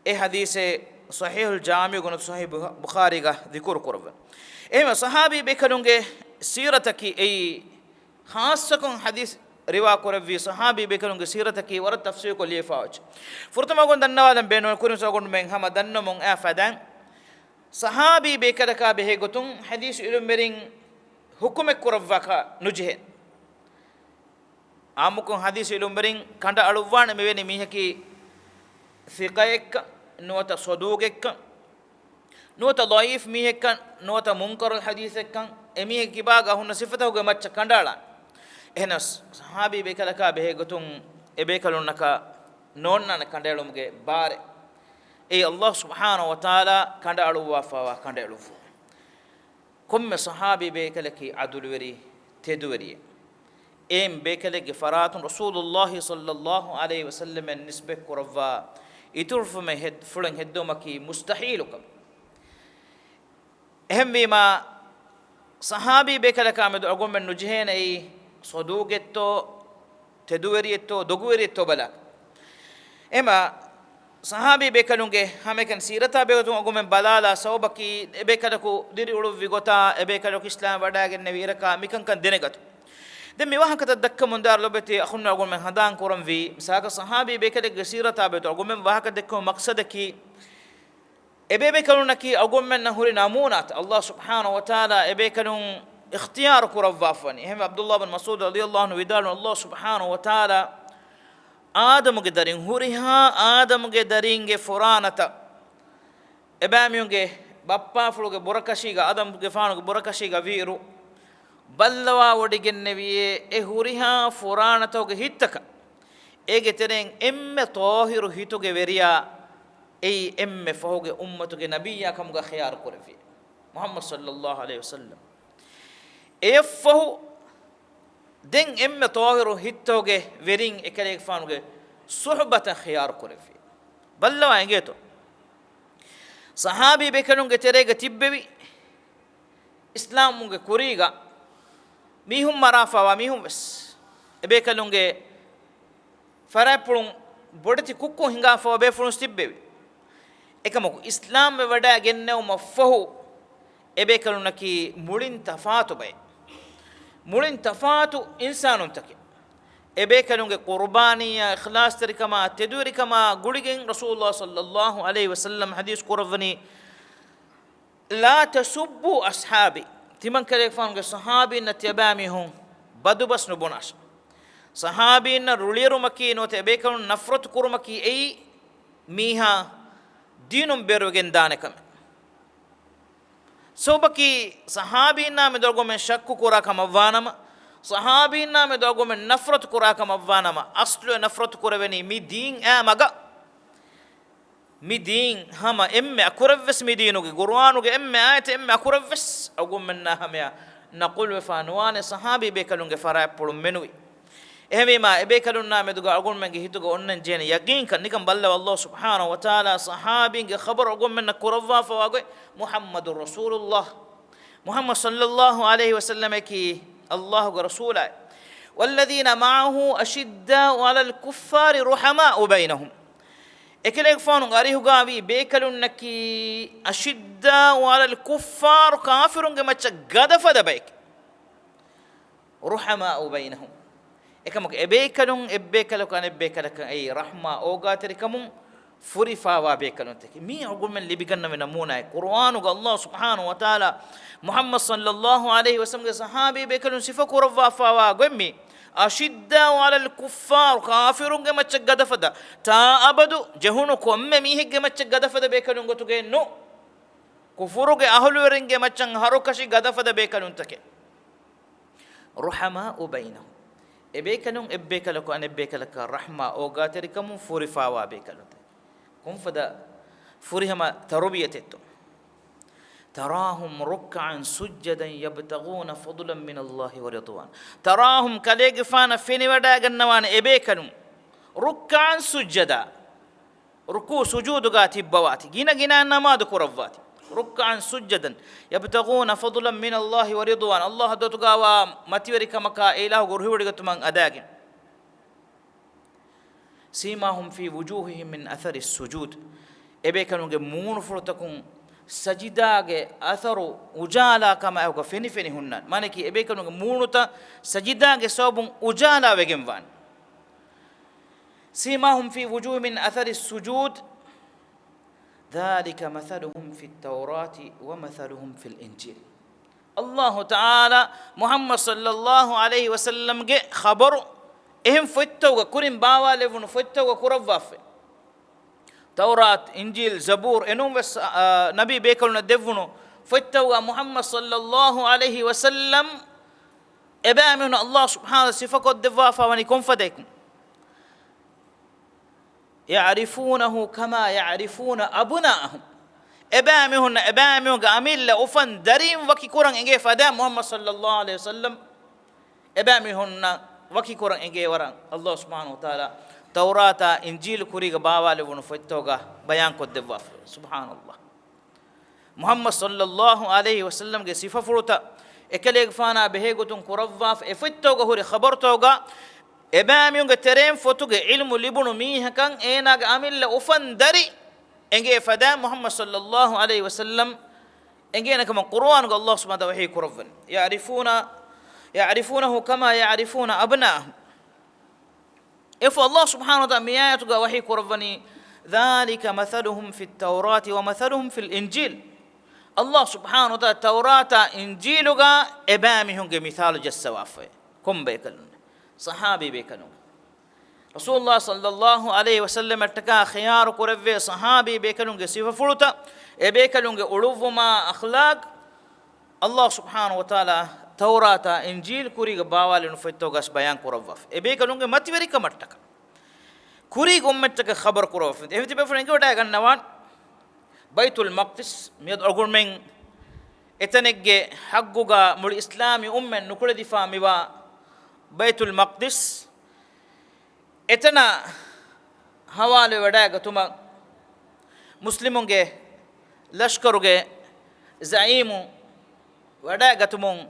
އެ ޙަދީޘެއް ޞަޙީޙުލް ޖާމިޢުގަ ނުވަތަ ޞަޙީޙް ބުޚާރީގަ ޛިކުރު ކުރައްވަން. އެހެންވެ، ޞަޙާބީ ބޭކަލުންގެ ސީރަތަކީ އެއީ، ޚާއްޞަކޮށް ޙަދީޘް ރިވާ ކުރެއްވި ޞަޙާބީ ބޭކަލުންގެ ސީރަތަކީ ވަރަށް ތަފްޞީލުކޮށް ލިޔެފާވެއްޖެ. ފުރަތަމަ އަޅުގަނޑު ދަންނަވާލަން ބޭނުން ކުރިން އަޅުގަނޑުމެން ހަމަ ދަންނަމުން އައި ފަދައިން، ޞަޙާބީ ބޭކަލަކާ ބެހޭ ގޮތުން ޙަދީޘް ޢިލްމުވެރިން ޙުކުމެއް ކުރައްވާކަށް ނުޖެހޭ. ޢާއްމުކޮށް ޙަދީޘް ޢިލްމުވެރިން ކަނޑައަޅުއްވާނެ މިވެނި މީހަކީ ޘިޤައެއްކަން، ނުވަތަ ޞަދޫޤެއްކަން، ނުވަތަ ޟަޢީފް މީހެއްކަން، ނުވަތަ މުންކަރުލް ޙަދީޘެއްކަން، އެމީހެއްގެ ކިބާގަ ހުންނަ ސިފަތަކުގެ މައްޗަށް ކަނޑައަޅާނެ. އެހެނަސް، ޞަޙާބީ ބޭކަލަކާ ބެހޭ ގޮތުން އެބޭކަލުންނަކަށް ނޯންނާނެ ކަނޑައެޅުމުގެ ބާރެއް. އެއީ ﷲ ސުބްޙާނަހޫ ވަތަޢާލާ ކަނޑައަޅުއްވާފައިވާ ކަނޑައެޅުއްވުމެއް. ކޮންމެ ޞަޙާބީ ބޭކަލަކީ ޢަދުލުވެރި، ތެދުވެރިއެއް. އެހެން ބޭކަލެއްގެ ފަރާތުން ރަސޫލުﷲ ޞައްލައްލާހު ޢަލައިހި ވަސައްލަމަށް ނިސްބަތް ކުރައްވާ އިތުރުފުޅެއް ހެއް-، ފުޅެއް ހެއްދެވުމަކީ މުސްތަޙީލު ކަމެއް. އެހެންވީމާ، ޞަޙާބީ ބޭކަލަކާ މެދު އަޅުގަނޑުމެން ނުޖެހޭނެ އެއީ ޞަދޫޤެއްތޯ، ތެދުވެރިއެއްތޯ، ދޮގުވެރިއެއްތޯ ބަލާކަށް. އެހެންވީމާ، ޞަޙާބީ ބޭކަލުންގެ ހަމައެކަނި ސީރަތާ ބެހޭގޮތުން އަޅުގަނޑުމެން ބަލާލާ ސަބަބަކީ، އެބޭކަލަކު ދިރިއުޅުއްވި ގޮތާ، އެބޭކަލަކު އިސްލާމް ވަޑައިގެންނެވި އިރަކާ މިކަންކަން ދެނެގަތުން. ދެން މި ވާހަކަތައް ދައްކަމުން ދާއިރު ލޮބުވެތި އަޚުންނާ އަޅުގަނޑުމެން ހަނދާން ކުރަންވީ، މިސާލަކަށް ޞަޙާބީ ބޭކަލެއްގެ ސީރަތާ ބެހޭ އަޅުގަނޑުމެން ވާހަކަ ދެއްކުމުގެ މަޤްޞަދަކީ، އެބޭބޭކަލުންނަކީ އަޅުގަނޑުމެންނަށް ހުރި ނަމޫނާތައް. ﷲ ސުބްޙާނަހޫ ވަތަޢާލާ އެބޭކަލުން އިޚްތިޔާރު ކުރައްވާފަވަނީ. އެހެންވެ، ޢަބްދުﷲ ބިން މަސްޢޫދު ރަޟިޔަﷲ ޢަންހު ވިދާޅުވި، ﷲ ސުބްޙާނަހޫ ވަތަޢާލާ އާދަމުގެ ދަރިން، ހުރިހާ އާދަމުގެ ދަރީންގެ ފުރާނަތައް އެބައިމީހުންގެ ބައްޕާފުޅުގެ ބުރަކަށީގަ، އާދަމުގެފާނުގެ ބުރަކަށީގަ ވީއިރު، ބައްލަވާވޮޑިގެންނެވިއޭ އެ ހުރިހާ ފުރާނަތަކުގެ ހިތްތަކަށް. އޭގެ ތެރެއިން އެންމެ ޠާހިރު ހިތުގެ ވެރިޔާ އެއީ އެންމެ ފަހުގެ އުއްމަތުގެ ނަބިއްޔާ ކަމުގަ ޚިޔާރު ކުރެއްވި މުޙައްމަދު ޞައްލައްލާހު ޢަލައިހި ވަސައްލަމް. އެއަށްފަހު ދެން އެންމެ ޠާހިރު ހިތުގެ ވެރިން އެކަލޭގެފާނުގެ ޞުޙުބަތަށް ޚިޔާރު ކުރެއްވި. ބައްލަވާ އެނގޭތޯ؟ ޞަޙާބީ ބޭކަލުންގެ ތެރޭގަ ތިއްބެވި އިސްލާމުގެ ކުރީގަ މީހުން މަރާފަވާ މީހުން ވެސް، އެބޭކަލުންގެ ފަރާތްޕުޅުން ބޮޑެތި ކުށްކުށް ހިނގާފަވާ ބޭފުޅުން ތިއްބެވި. އެކަމަކު، އިސްލާމްވެވަޑައިގެންނެވުމަށް ފަހު، އެބޭކަލުންނަކީ މުޅިން ތަފާތު ބައެއް. މުޅިން ތަފާތު އިންސާނުންތަކެއް. އެބޭކަލުންގެ ޤުރުބާނީއާ، އިޚްލާޞްތެރިކަމާ، ތެދުވެރިކަމާ ގުޅިގެން ރަސޫލުﷲ ޞައްލައްލާހު ޢަލައިހި ވަސައްލަމް ޙަދީޘް ކުރައްވަނީ، لا تسبوا أصحابي. ތިމަންކަލޭގެފާނުގެ ޞަޙާބީންނަށް ތިޔަބައިމީހުން ބަދުބަސް ނުބުނާށެވެ. ޞަޙާބީންނަށް ރުޅިއެރުމަކީ ނުވަތަ އެބޭކަލުން ނަފްރަތު ކުރުމަކީ އެއީ މީހާ ދީނުން ބޭރުވެގެން ދާނެ ކަމެއް. ސަބަބަކީ ޞަޙާބީންނާ މެދު އަޅުގަނޑުމެން ޝައްކު ކުރާ ކަމަށްވާނަމަ، ޞަޙާބީންނާ މެދު އަޅުގަނޑުމެން ނަފްރަތު ކުރާ ކަމަށްވާނަމަ، އަޞްލު އެ ނަފްރަތު ކުރެވެނީ މި ދީން އާ މަގަށް. މި ދީން ހަމަ އެންމެ އަކުރެއްވެސް، މި ދީނުގެ ޤުރުއާނުގެ އެންމެ އާޔަތެއް އެންމެ އަކުރެއްވެސް އަޅުގަނޑުމެންނާ ހަމަޔަށް ނަޤުލުވެފާ ނުވާނެ ޞަޙާބީ ބޭކަލުންގެ ފަރާތްޕުޅުން މެނުވީ. އެހެންވީމާ، އެބޭކަލުންނާ މެދުގަ އަޅުގަނޑުމެންގެ ހިތުގަ އޮންނަން ޖެހޭނެ ޔަޤީންކަން ނިކަން ބައްލަވާ، ﷲ ސުބްޙާނަހޫ ވަތަޢާލާ ޞަޙާބީންގެ ޚަބަރު އަޅުގަނޑުމެންނަށް ކުރައްވާފަވާ ގޮތް، މުޙައްމަދު ރަސޫލުﷲ. މުޙައްމަދު ޞައްލައްލާހު ޢަލައިހި ވަސައްލަމަކީ ﷲގެ ރަސޫލާއި. والذين معه أشداء على الكفار رحماء بينهم. އެކަލޭގެފާނުގެ އަރިހުގައިވީ ބޭކަލުންނަކީ أشداء على الكفار، ކާފިރުންގެ މައްޗަށް ގަދަފަދަ ބައެކޭ. رحماء بينهم. އެކަމަކު، އެބޭކަލުން އެއްބޭކަލަކު އަނެއްބޭކަލަކަށް އެއީ ރަޙްމާ އޯގާތެރިކަމުން ފުރިފާވާ ބޭކަލުންތަކެއް. މީ އަޅުގަނޑުމެން ލިބިގަންނަވި ނަމޫނާއެއް. ޤުރުއާނުގަ ﷲ ސުބްޙާނަހޫ ވަތަޢާލާ މުޙައްމަދު ޞައްލައްލާހު ޢަލައިހި ވަސައްލަމްގެ ޞަޙާބީ ބޭކަލުން ސިފަކުރައްވާފަވާ ގޮތް މީ، أشداء على الكفار، ކާފިރުންގެ މައްޗަށް ގަދަފަދަ، ތާއަބަދު ޖެހުނު ކޮންމެ މީހެއްގެ މައްޗަށް ގަދަފަދަ ބޭކަލުން ގޮތުގައެއް ނޫން. ކުފުރުގެ އަހުލުވެރިންގެ މައްޗަށް ހަރުކަށި ގަދަފަދަ ބޭކަލުންތަކެއް. رحماء بينهم. އެބޭކަލުން އެއްބޭކަލަކު އަނެއްބޭކަލަކަށް ރަޙްމާ އޯގާތެރިކަމުން ފުރިފާވާ ބޭކަލުންތަކެއް. ކޮންފަދަ ފުރިހަމަ ތަރުބިޔަތެއްތޯ. تراهم ركعا سجدا يبتغون فضلا من الله ورضوانا. تراهم، ކަލޭގެފާނަށް ފެނިވަޑައިގަންނަވާނެ އެބޭކަލުން، ركعا سجدا، ރުކޫޢު ސުޖޫދުގަ ތިއްބަވާތި، ގިނަ ގިނަ ނަމާދު ކުރައްވާތި. ركعا سجدا يبتغون فضلا من الله ورضوانا. ﷲ ޙަޟްރަތުގަވާ މަތިވެރިކަމަކާ އެ އިލާހުގެ ރުހިވޮޑިގަތުމަށް އަދާގެން. سيماهم في وجوههم من أثر السجود. އެބޭކަލުންގެ މޫނުފުޅުތަކުން ސަޖިދާގެ އަސަރު އުޖާލާ ކަމާއެކުގަ ފެނިފެނި ހުންނާނެ. މާނައަކީ އެބޭކަލުންގެ މޫނުތައް ސަޖިދާގެ ސަބަބުން އުޖާލާ ވެގެން ވާނެ. سيماهم في وجوههم من أثر السجود ذلك مثلهم في التوراة ومثلهم في الإنجيل. ﷲ ތަޢާލާ މުޙައްމަދު ޞައްލައްލާހު ޢަލައިހި ވަސައްލަމްގެ ޚަބަރު އެހެން ފޮތްތަކުގަ، ކުރިން ބާވާލެވުނު ފޮތްތަކުގަ ކުރައްވާފައި. ތައުރާތު، އިންޖީލު، ޒަބޫރު އެނޫން ވެސް، އާ، ނަބީ ބޭކަލުންނަށް ދެއްވުނު ފޮތްތަކުގަ މުޙައްމަދު ޞައްލައްލާހު ޢަލައިހި ވަސައްލަމް އެބައިމީހުން ﷲ ސުބްޙާނަހޫ ސިފަކޮށްދެއްވާފަވަނީ ކޮންފަދައަކުން؟ يعرفونه كما يعرفون أبناءهم. އެބައިމީހުންނަށް އެބައިމީހުންގެ އަމިއްލަ އުފަން ދަރީން ވަކިކުރަން އެނގޭ ފަދައިން މުޙައްމަދު ޞައްލައްލާހު ޢަލައިހި ވަސައްލަމް އެބައިމީހުންނަށް ވަކިކުރަން އެނގޭ ވަރަށް ﷲ ސުބްޙާނަހޫ ވަތަޢާލާ ތައުރާތާ އިންޖީލު ކުރީގަ ބާވާލެވުނު ފޮތްތަކުގަ ބަޔާންކޮށްދެއްވާފަ. ސުބްޙާނައްލާހް. މުޙައްމަދު ޞައްލައްލާހު ޢަލައިހި ވަސައްލަމްގެ ސިފަފުޅުތައް އެކަލޭގެފާނާ ބެހޭގޮތުން ކުރައްވާފަ އެފޮތްތަކުގަ ހުރި ޚަބަރުތަކުގަ އެބައިމީހުންގެ ތެރެއިން ފޮތުގެ ޢިލްމު ލިބުނު މީހަކަށް އޭނާގެ އަމިއްލަ އުފަން ދަރި އެނގޭ ފަދައިން މުޙައްމަދު ޞައްލައްލާހު ޢަލައިހި ވަސައްލަމް އެނގޭނެ ކަމަށް ޤުރުއާނުގަ ﷲ ސުބްޙާނަހޫ ވަތަޢާލާ ވަޙީ ކުރައްވަނީ. يعرفون، يعرفونه كما يعرفون أبناءهم. އެފަ ﷲ ސުބްޙާނަހޫ ވަތަޢާލާ މި އާޔަތުގަ ވަޙީ ކުރައްވަނީ، ذلك مثلهم في التوراة ومثلهم في الإنجيل. ﷲ ސުބްޙާނަހޫ ވަތަޢާލާ ތައުރާތާ އިންޖީލުގަ އެބައިމީހުންގެ މިސާލު ޖައްސަވާފައި. ކޮން ބޭކަލުން؟ ޞަޙާބީ ބޭކަލުން. ރަސޫލުﷲ ޞައްލަﷲ ޢަލައިހި ވަސައްލަމައަށްޓަކާ ޚިޔާރު ކުރެއްވޭ ޞަޙާބީ ބޭކަލުންގެ ސިފަފުޅުތައް، އެ ބޭކަލުންގެ އުޅުއްވުމާ އަޚްލާޤް، ﷲ ސުބްޙާނަހޫ ވަތަޢާލާ ތައުރާތާ އިންޖީލް ކުރީގަ ބާވާލެވުނު ފޮތްތަކުގަސް ބަޔާން ކުރައްވާފަ. އެ ބޭކަލުންގެ މަތިވެރިކަމަށްޓަކާ ކުރީގެ އުއްމަތްތަކަށް ޚަބަރު ކުރައްވާފަ. އެހެންވެ ތިބޭފުޅުން އެނގިވަޑައިގަންނަވާން، ބައިތުލް މަޤްދިސް މިއަދު އަޅުގަނޑުމެން އެތަނެއްގެ ޙައްޤުގަ މުޅި އިސްލާމީ އުއްމަތް ނުކުޅެދިފާ މިވާ ބައިތުލް މަޤްދިސް، އެތަނަށް ހަވާލުވެވަޑައިގަތުމަށް މުސްލިމުންގެ ލަޝްކަރުގެ ޒަޢީމު ވަޑައިގަތުމުން،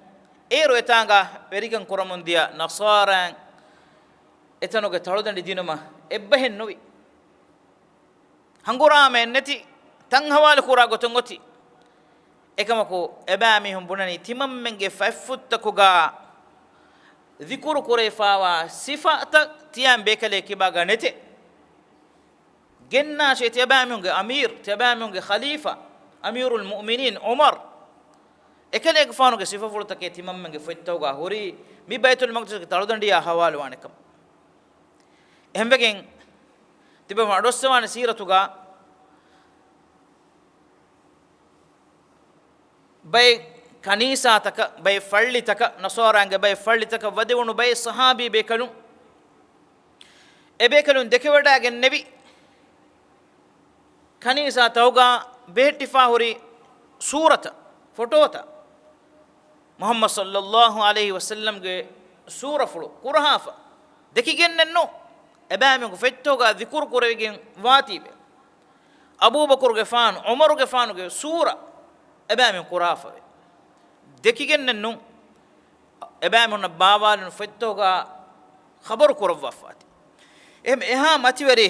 އޭރު އެތާނގަ ވެރިކަން ކުރަމުންދިޔަ ނަޞާރާއިން އެތަނުގެ ތަޅުދަނޑި ދިނުމަށް އެއްބަހެއް ނުވި. ހަނގުރާމައެއް ނެތި، ތަން ހަވާލު ކުރާ ގޮތުން އޮތީ. އެކަމަކު، އެބައިމީހުން ބުނަނީ، ތިމަންމެންގެ ފަތްފުށްތަކުގަ ޛިކުރު ކުރެވިފާވާ ސިފަތައް ތިޔަ ބޭކަލެއް ކިބާގަ ނެތޭ. ގެންނާށޭ، ތިޔަބައިމީހުންގެ އަމީރު، ތިޔަބައިމީހުންގެ ޚަލީފާ، އަމީރުލް މުއުމިނީން ޢުމަރު، އެކަލޭގެފާނުގެ ސިފަފުޅުތަކެއް ތިމަންމެންގެ ފޮތްތަކުގަ ހުރީ، މި ބައިތުލް މަޤްދިސްގެ ތަޅުދަނޑިއާ ހަވާލުވާނެ ކަމަށް. އެހެންވެގެން، ތިބޭފުޅުން އަޑުއައްސަވާނެ ސީރަތުގަ، ބައެއް ކަނީސާތަކަށް، ބައެއް ފައްޅިތަކަށް، ނަޞާރާއިންގެ ބައެއް ފައްޅިތަކަށް ވަދެވުނު ބައެއް ޞަޙާބީ ބޭކަލުން، އެ ބޭކަލުން ދެކެވަޑައިގެންނެވި ކަނީސާތަކުގަ ބެހެއްޓިފާ ހުރި ސޫރަތައް، ފޮޓޯތައް، މުޙައްމަދު ޞައްލަﷲ ޢަލައިހި ވަސައްލަމްގެ ސޫރަފުޅު ކުރަހާފަ ދެކިގެންނެއްނު. އެބައިމީހުން ފޮތްތަކުގަ ޛިކުރު ކުރެވިގެން ވާތީވެ. އަބޫބަކުރުގެފާނު، ޢުމަރުގެފާނުގެ ސޫރަ އެބައިމީހުން ކުރާފަވޭ. ދެކިގެންނެއްނު. އެބައިމީހުންނަށް ބާވާލެވުނު ފޮތްތަކުގަ ޚަބަރު ކުރައްވާފައިތީ. އެހެން އެހާ މަތިވެރި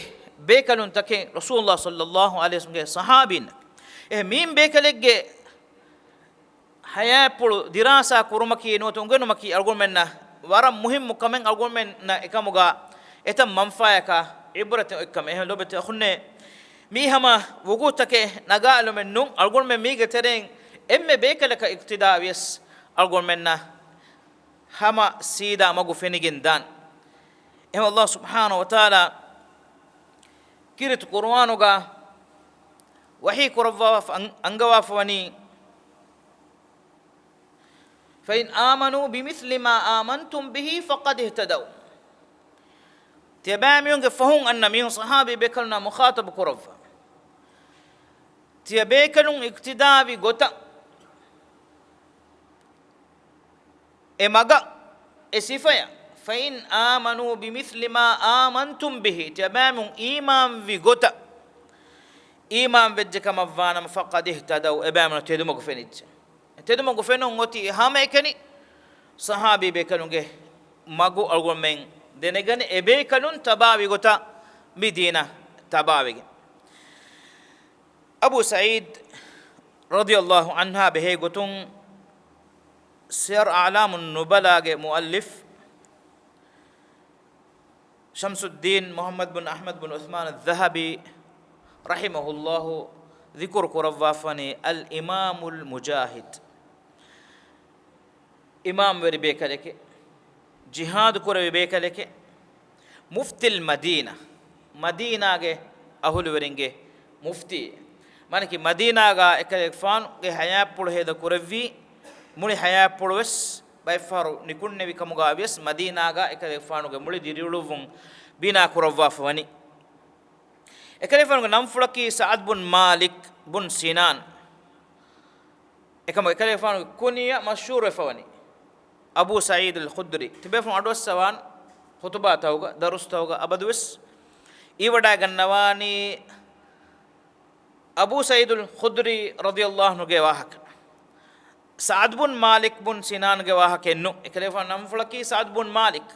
ބޭކަލުންތަކެއް ރަސޫލުﷲ ޞައްލަﷲ ޢަލައިހި ވަސައްލަމްގެ ޞަޙާބީން. އެހެން މިއިން ބޭކަލެއްގެ ޙަޔާތްޕުޅު ދިރާސާ ކުރުމަކީ ނުވަތަ އުނގެނުމަކީ އަޅުގަނޑުމެންނަށް ވަރަށް މުހިއްމު ކަމެއް، އަޅުގަނޑުމެންނަށް އެކަމުގަ އެތައް މަންފާޔަކާ ޢިބްރަތެއް އޮތްކަމެއް. އެހެން ލޯބިވެތި އަޚުންނޭ، މީ ހަމަ ވުޟޫތަކެއް ނަގާލުމެއް ނޫން، އަޅުގަނޑުމެން މީގެ ތެރެއިން އެންމެ ބޭކަލަކަށް އިޤްތިދާވިޔަސް އަޅުގަނޑުމެންނަށް ހަމަ ސީދާ މަގު ފެނިގެން ދާން. އެހެން ﷲ ސުބްޙާނަހޫ ވަތަޢާލާ ކީރިތި ޤުރުއާނުގަ ވަޙީ ކުރައްވާފަ އަން-، އަންގަވާފަވަނީ، فإن آمنوا بمثل ما آمنتم به فقد اهتدوا. ތިޔަބައިމީހުންގެ ފަހުން އަންނަ މީހުން ޞަޙާބީ ބޭކަލުންނާ މުޚާޠަބު ކުރައްވާ، ތިޔަބޭކަލުން އިޤްތިދާވި ގޮތަށް، އެ މަގަށް، އެ ސިފަޔަށް، فإن آمنوا بمثل ما آمنتم به، ތިޔަބައިމީހުން އީމާންވި ގޮތަށް އީމާންވެއްޖެ ކަމަށްވާނަމަ، فقد اهتدوا، އެބައިމީހުން ތެދުމަގު ފެނިއްޖެ. ތެދުމަގު ފެނުން އޮތީ ހަމައެކަނި ޞަޙާބީ ބޭކަލުންގެ މަގު އަޅުގަނޑުމެން ދެނެގަނެ، އެބޭކަލުން ތަބާވި ގޮތަށް މި ދީނަށް ތަބާވެގެން. އަބޫ ސަޢީދު ރަޟިޔަﷲ ޢަންހާ ބެހޭ ގޮތުން، ސިޔަރު އަޢްލާމުން ނުބަލާގެ މުއައްލިފް ޝަމްސުއްދީން މުޙައްމަދު ބުން އަޙްމަދު ބުން ޢުޘްމާން އައްޛަހަބީ ރަޙިމަހުﷲ ޛިކުރު ކުރައްވާފަވަނީ އަލްއިމާމުލް މުޖާހިދު، އިމާމްވެރި ބޭކަލެކޭ، ޖިހާދު ކުރެވި ބޭކަލެކޭ، މުފްތިލް މަދީނާ، މަދީނާގެ އަހުލުވެރިންގެ މުފްތީ. މާނައަކީ މަދީނާގަ އެކަލޭގެފާނުގެ ޙަޔާތްޕުޅު ހޭދަ ކުރެއްވީ، މުޅި ޙަޔާތްޕުޅުވެސް ބައެއްފަހަރު ނިކުންނެވި ކަމުގަ ވިޔަސް، މަދީނާގަ އެކަލޭގެފާނުގެ މުޅި ދިރިއުޅުއްވުން ބިނާ ކުރައްވާފަވަނީ. އެކަލޭގެފާނުގެ ނަންފުޅަކީ ސަޢްދު ބުން މާލިކް ބުން ސިނާން. އެކަމަކު އެކަލޭގެފާނުގެ ކުނިޔަ މަޝްހޫރުވެފަވަނީ އަބޫ ސަޢީދުލް ޚުދްރީ. ތިބޭފުޅުން އަޑުއައްސަވާން ޚުޠުބާތަކުގަ، ދަރުސްތަކުގަ އަބަދުވެސް އިވަޑައިގަންނަވާނީ އަބޫ ސަޢީދުލް ޚުދްރީ ރަޟިޔަﷲ ޢަންހުގެ ވާހަކަ. ސަޢްދު ބުން މާލިކް ބުން ސިނާންގެ ވާހަކައެއް ނޫން. އެކަލޭގެފާނު ނަންފުޅަކީ ސަޢްދު ބުން މާލިކް.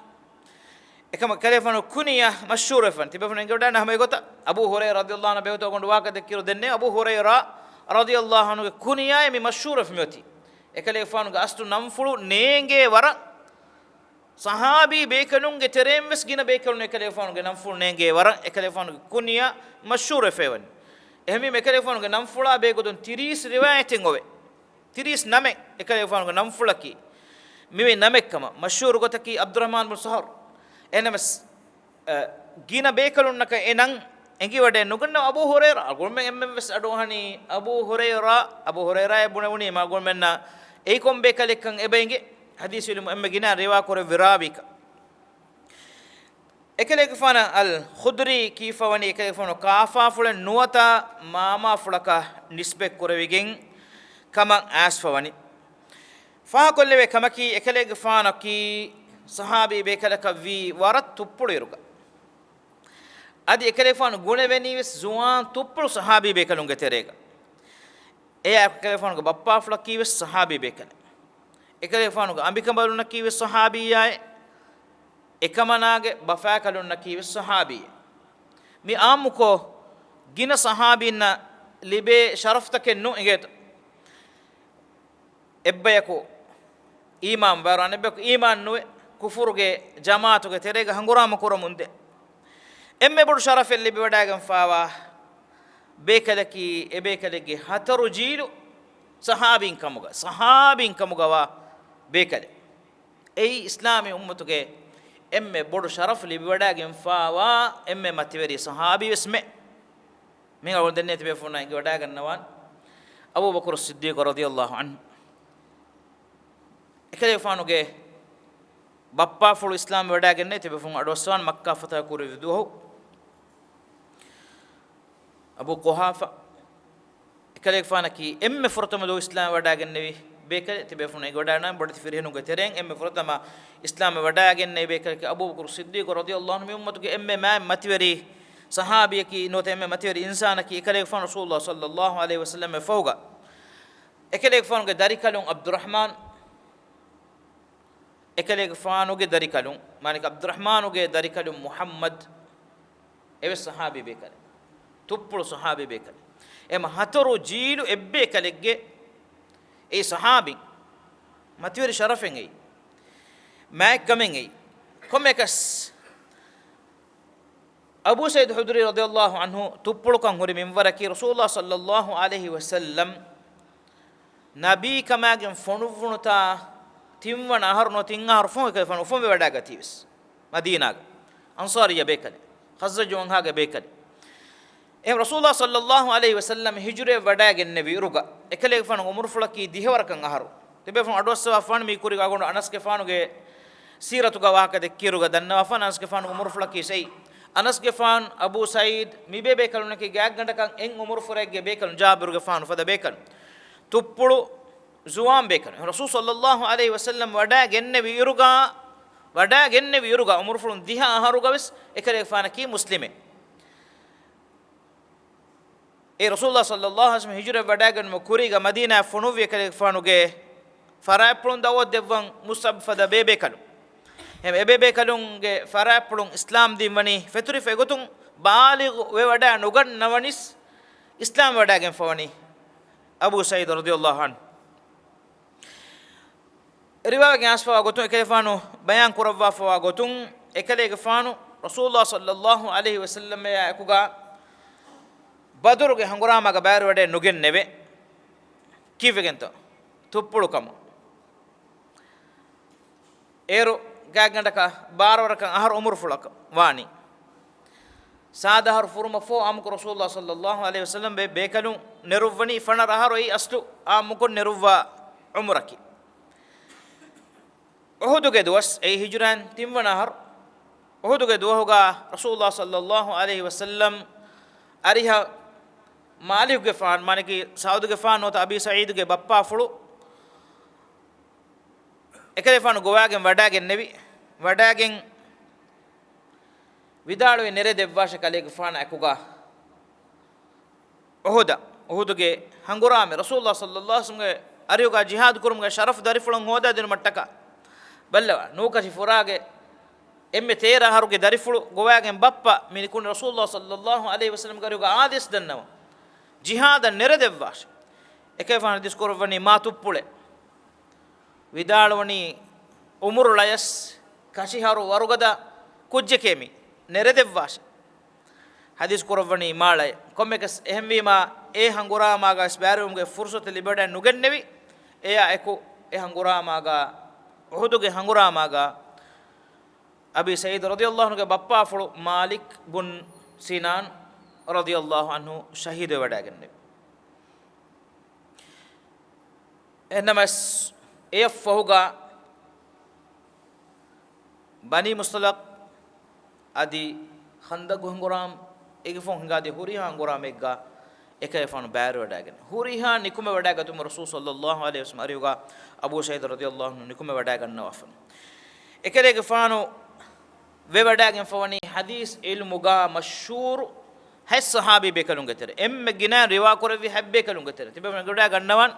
އެކަމަކު އެކަލޭގެފާނު ކުނިޔަ މަޝްހޫރުވެފަވަނީ. ތިބޭފުޅުން އެނގިވަޑައިގަންނަވާނެ ހަމަ އެގޮތަށް އަބޫ ހުރައިރާ ރަޟިޔަﷲ ޢަންހު ބެހޭގޮތަށް އަޅުގަނޑު ވާހަކަ ދެއްކިއިރު ދެންނެވި. އަބޫ ހުރައިރާ ރަޟިޔަﷲ ޢަންހުގެ ކުނިޔާއޭ މި މަޝްހޫރުވެފަ މިއޮތީ. އެކަލޭގެފާނުގެ އަސްލު ނަންފުޅު ނޭނގޭ ވަރަށް ޞަޙާބީ ބޭކަލުންގެ ތެރެއިން ވެސް ގިނަ ބޭކަލުން އެކަލޭގެފާނުގެ ނަންފުޅު ނޭނގޭ ވަރަށް އެކަލޭގެފާނުގެ ކުނިޔަ މަޝްހޫރުވެފައިވަނީ. އެހެންވީމަ އެކަލޭގެފާނުގެ ނަންފުޅާ ބޭގޮތުން ތިރީސް ރިވާޔަތެއް އޮވޭ. ތިރީސް ނަމެއް އެކަލޭގެފާނުގެ ނަންފުޅަކީ. މިވެ ނަމެއް ކަމަށް މަޝްހޫރު ގޮތަކީ ޢަބްދުއްރަޙްމާން ބުން ޞަޚްރު. އެހެންނަމަވެސް، އަ، ގިނަ ބޭކަލުންނަކަށް އެ ނަން އެނގިވަޑައެއް ނުގަންނަ. އަބޫ ހުރައިރާ، އަޅުގަނޑުމެން އެންމެން ވެސް އަޑުއަހަނީ އަބޫ ހުރައިރާ، އަބޫ ހުރައިރާއޭ ބުނެވުނީ މާ އަޅުގަނޑުމެންނަށް އެއީ ކޮން ބޭކަލެއްކަން އެބަ އެނގޭ. ޙަދީޘް ޢިލްމު އެންމެ ގިނަ ރިވާ ކުރެއްވި ރާވީކަން. އެކަލޭގެފާނަށް އަލް ޚުދްރީ ކީފަވަނީ އެކަލޭގެފާނު ކާފާފުޅެއް ނުވަތަ މާމާފުޅަކަށް ނިސްބަތް ކުރެވިގެން ކަމަށް އައިސްފަވަނީ. ފާހަގަކޮށްލެވޭ ކަމަކީ، އެކަލޭގެފާނަކީ ޞަޙާބީ ބޭކަލަކަށް ވީ ވަރަށް ތުއްޕުޅު އިރުގަ. އަދި އެކަލޭގެފާނު ގުނެވެނީ ވެސް ޒުވާން ތުއްޕުޅު ޞަޙާބީ ބޭކަލުންގެ ތެރޭގަ. އެއާއެކު އެކަލޭގެފާނުގެ ބައްޕާފުޅަކީ ވެސް ޞަޙާބީ ބޭކަލެއް. އެކަލޭގެފާނުގެ އަނބިކަނބަލުންނަކީ ވެސް ޞަޙާބީއާއެއް. އެކަމަނާގެ ބަފާކަލުންނަކީ ވެސް ޞަޙާބީއެއް. މި އާއްމުކޮށް، ގިނަ ޞަޙާބީންނަށް ލިބޭ ޝަރަފްތަކެއް ނޫން އިނގޭތޯ. އެއްބަޔަކު އީމާންވާއިރު އަނެއްބަޔަކު އީމާން ނުވެ، ކުފުރުގެ ޖަމާޢަތުގެ ތެރޭގަ ހަނގުރާމަ ކުރަމުންދޭ. އެންމެ ބޮޑު ޝަރަފެއް ލިބިވަޑައިގެންފާވާ ބޭކަލަކީ، އެބޭކަލެއްގެ ހަތަރު ޖީލު ޞަޙާބީން ކަމުގަ، ޞަޙާބީން ކަމުގަވާ ބޭކަލެއް. އެއީ އިސްލާމީ އުއްމަތުގެ އެންމެ ބޮޑު ޝަރަފް ލިބިވަޑައިގެންފާވާ އެންމެ މަތިވެރި ޞަޙާބީ ވެސްމެ. މި އަޅުގަނޑު ދެންނެވި ތިބޭފުޅުންނާ އެނގިވަޑައިގަންނަވާން އަބޫބަކުރު ޞިއްދީޤު ރަޟިޔަﷲ ޢަންހު. އެކަލޭގެފާނުގެ ބައްޕާފުޅު އިސްލާމް ވެވަޑައިގެންނެވި ތިބޭފުޅުން އަޑުއައްސަވާން މައްކާ ފަތަޙަ ކުރެއްވި ދުވަހު އަބޫ ޤުޙާފާ އެކަލޭގެފާނަކީ އެންމެ ފުރަތަމަ ދުވަހު އިސްލާމް ވަޑައިގެންނެވި ބޭކަލެއް. ތިބޭފުޅުން އެނގިވަޑައިގަންނަވާން ބޮޑެތި ފިރިހެނުންގެ ތެރެއިން އެންމެ ފުރަތަމަ އިސްލާމް ވަޑައިގެންނެވި ބޭކަލަކީ އަބޫބަކުރު ޞިއްދީޤު ރަޟިޔަﷲ ޢަންހު. މި އުއްމަތުގެ އެންމެ މާތް މަތިވެރި ޞަޙާބީއަކީ ނުވަތަ އެންމެ މަތިވެރި އިންސާނަކީ އެކަލޭގެފާނު ރަސޫލުﷲ ޞައްލަﷲ ޢަލައިހި ވަސައްލަމަށް ފަހުގަ އެކަލޭގެފާނުގެ ދަރިކަލުން ޢަބްދުއްރަޙްމާން، އެކަލޭގެފާނުގެ ދަރިކަލުން، މާނައަކީ ޢަބްދުއްރަޙްމާނުގެ ދަރިކަލުން މުޙައްމަދު، އެވެސް ޞަޙާބީ ބޭކަލެއް. ތުއްޕުޅު ޞަޙާބީ ބޭކަލެއް. އެމަ ހަތަރު ޖީލު އެއްބޭކަލެއްގެ އެއީ ޞަޙާބީން. މަތިވެރި ޝަރަފެއް އެއީ. މާތްކަމެއް އެއީ. ކޮންމެއަކަސް އަބޫ ސަޢީދު ޚުދްރީ ރަޟިޔަﷲ ޢަންހު ތުއްޕުޅުކަން ހުރި މިންވަރަކީ ރަސޫލުﷲ ޞައްލަﷲ ޢަލައިހި ވަސައްލަމް ނަބީކަމާގެން ފޮނުއްވުނުތާ ތިންވަނަ އަހަރު ނުވަ ތިން އަހަރު ފަހުން އެކަލޭގެފާނު އުފަންވެވަޑައިގަތީވެސް މަދީނާގަ. އަންޞާރިއްޔާ ބޭކަލެއް. ޚަޒްރަޖު ވަންހާގެ ބޭކަލެއް. އެހެން ރަސޫލުﷲ ޞައްލަﷲ ޢަލައިހި ވަސައްލަމް ހިޖުރައަށް ވަޑައިގެންނެވި އިރުގަ އެކަލޭގެފާނުގެ އުމުރުފުޅަކީ ދިހަވަރަކަށް އަހަރު. ތިބޭފުޅުން އަޑުއައްސަވާފާނެ މީ ކުރީގަ އަޅުގަނޑު އަނަސްގެފާނުގެ ސީރަތުގަ ވާހަކަ ދެއްކިއިރުގަ ދަންނަވާފާނެ އަނަސްގެފާނުގެ އުމުރުފުޅަކީ ސައި. އަނަސްގެފާން، އަބޫ ސަޢީދު، މި ބޭބޭކަލުންނަކީ ގާތްގަނޑަކަށް އެއް އުމުރުފުރެއްގެ ބޭކަލުން، ޖާބިރުގެފާނު ފަދަ ބޭކަލުން. ތުއްޕުޅު ޒުވާން ބޭކަލުން. ރަސޫލު ޞައްލަﷲ ޢަލައިހި ވަސައްލަމް ވަޑައިގެންނެވި އިރުގަ، ވަޑައިގެންނެވި އިރުގަ އުމުރުފުޅުން ދިހަ އަހަރުގަ ވެސް އެކަލޭގެފާނަކީ މުސްލިމެއް. އެ ރަސޫލުﷲ ޞައްލަﷲ ޢަލައިހި ވަސައްލަމް ހިޖުރަ ވަޑައިގެންނުމަށް ކުރީގަ މަދީނާއަށް ފޮނުއްވި އެކަލޭގެފާނުގެ ފަރާތްޕުޅުން ދަޢުވަތު ދެއްވަން މުޞްޢަބް ފަދަ ބޭބޭކަލުން. އެހެން އެބޭބޭކަލުންގެ ފަރާތްޕުޅުން އިސްލާމް ދީން ވަނީ ފެތުރިފަ އެގޮތުން ބާލިޣު ވެވަޑައި ނުގަންނަވަނިސް އިސްލާމް ވަޑައިގެންފަވަނީ އަބޫ ސަޢީދު ރަޟިޔަﷲ ޢަންހު. ރިވާވެގެން އައިސްފަވާ ގޮތުން، އެކަލޭގެފާނު ބަޔާން ކުރައްވާފަވާ ގޮތުން، އެކަލޭގެފާނު ރަސޫލުﷲ ޞައްލަﷲ ޢަލައިހި ވަސައްލަމްއާ އެކުގަ ބަދުރުގެ ހަނގުރާމާގަ ބައިވެރިވަޑައެއް ނުގެންނެވެ. ކީއްވެގެންތޯ؟ ތުއްޕުޅުކަމުން. އޭރު ގާތްގަނޑަކަށް ބާރަ ވަރަކަށް އަހަރު އުމުރުފުޅަކަށް ވާނީ. ސާދަ އަހަރު ފުރުމަށްފަހު އާއްމުކޮށް ރަސޫލުﷲ ޞައްލަﷲ ޢަލައިހި ވަސައްލަމް ބޭ-، ބޭކަލުން ނެރުއްވަނީ ފަނަރަ އަހަރު. އެއީ އަސްލު އާއްމުކޮށް ނެރުއްވާ އުމުރަކީ. އުޙުދުގެ ދުވަސް، އެއީ ހިޖުރައިން ތިންވަނަ އަހަރު، އުޙުދުގެ ދުވަހުގަ ރަސޫލުﷲ ޞައްލަﷲ ޢަލައިހި ވަސައްލަމް އަރިހަށް މާލިކުގެފާނު، މާނައަކީ ސަޢުދުގެފާނު ނުވަތަ އަބީ ސަޢީދުގެ ބައްޕާފުޅު، އެކަލޭގެފާނު ގޮވާގެން ވަޑައިގެންނެވި. ވަޑައިގެން ވިދާޅުވި ނެރެ ދެއްވާށޭ ކަލޭގެފާނާ އެކުގަ އުޙުދަށް، އުޙުދުގެ ހަނގުރާމަ، ރަސޫލުﷲ ޞައްލަﷲ ޢަލައިހި ވަސައްލަމްގެ އަރިހުގަ ޖިހާދު ކުރުމުގެ ޝަރަފް ދަރިފުޅަށް ހޯދާދިނުމަށްޓަކާ. ބައްލަވާ، ނޫކަށި ފުރާގެ އެންމެ ތޭރަ އަހަރުގެ ދަރިފުޅު ގޮވާގެން ބައްޕަ މި ނިކުން ރަސޫލުﷲ ޞައްލަﷲ ޢަލައިހި ވަސައްލަމްގެ އަރިހުގަ އާދޭސް ދަންނަވަން. ޖިހާދަށް ނެރެ ދެއްވާށޭ. އެކަލޭގެފާނު ޙަދީޘް ކުރައްވަނީ މާ ތުއްޕުޅޭ. ވިދާޅުވަނީ އުމުރު ޅަޔަސް ކަށިހަރު ވަރުގަދަ ކުއްޖެކޭ މި ނެރެދެއްވާށި. ޙަދީޘް ކުރައްވަނީ މާޅައެއް. ކޮންމެއަކަސް އެހެންވީމާ، އެ ހަނގުރާމާގަ ވެސް ބައިވެރިވުމުގެ ފުރުޞަތު ލިބިވަޑައެއް ނުގެންނެވި. އެއާ އެކު އެ ހަނގުރާމާގަ، އުޙުދުގެ ހަނގުރާމާގަ، އަބީ ސަޢީދު ރަޟިޔަﷲ ޢަންހުގެ ބައްޕާފުޅު މާލިކް ބުން ސިނާން ރަޟިޔަﷲ ޢަންހު ޝަހީދުވެވަޑައިގެންނެވި. އެހެންނަމަވެސް، އެއަށްފަހުގަ ބަނީ މުޞްޠަލަޤް އަދި ޚަންދަޤު ހަނގުރާމަ އެގެފަހުން ހިނގާދިޔަ ހުރިހާ ހަނގުރާމައެއްގަ އެކަލޭގެފާނު ބައިވެރިވަޑައިގެން، ހުރިހާ ނިކުމެވަޑައިގަތުމަށް ރަސޫލު ޞައްލަﷲ ޢަލައިހި ވަސައްލަމް އަރިހުގަ އަބޫ ސަޢީދު ރަޟިޔަﷲ ޢަންހު ނިކުމެވަޑައިގަންނަވާފަ. އެކަލޭގެފާނު ވެވަޑައިގެންފަވަނީ ޙަދީޘް ޢިލްމުގަ މަޝްހޫރު ހަތް ޞަޙާބީ ބޭކަލުންގެ ތެރެ، އެންމެ ގިނައިން ރިވާ ކުރެއްވި ހަތް ބޭކަލުންގެ ތެރެ ތިބެވަޑައިގަންނަވަން.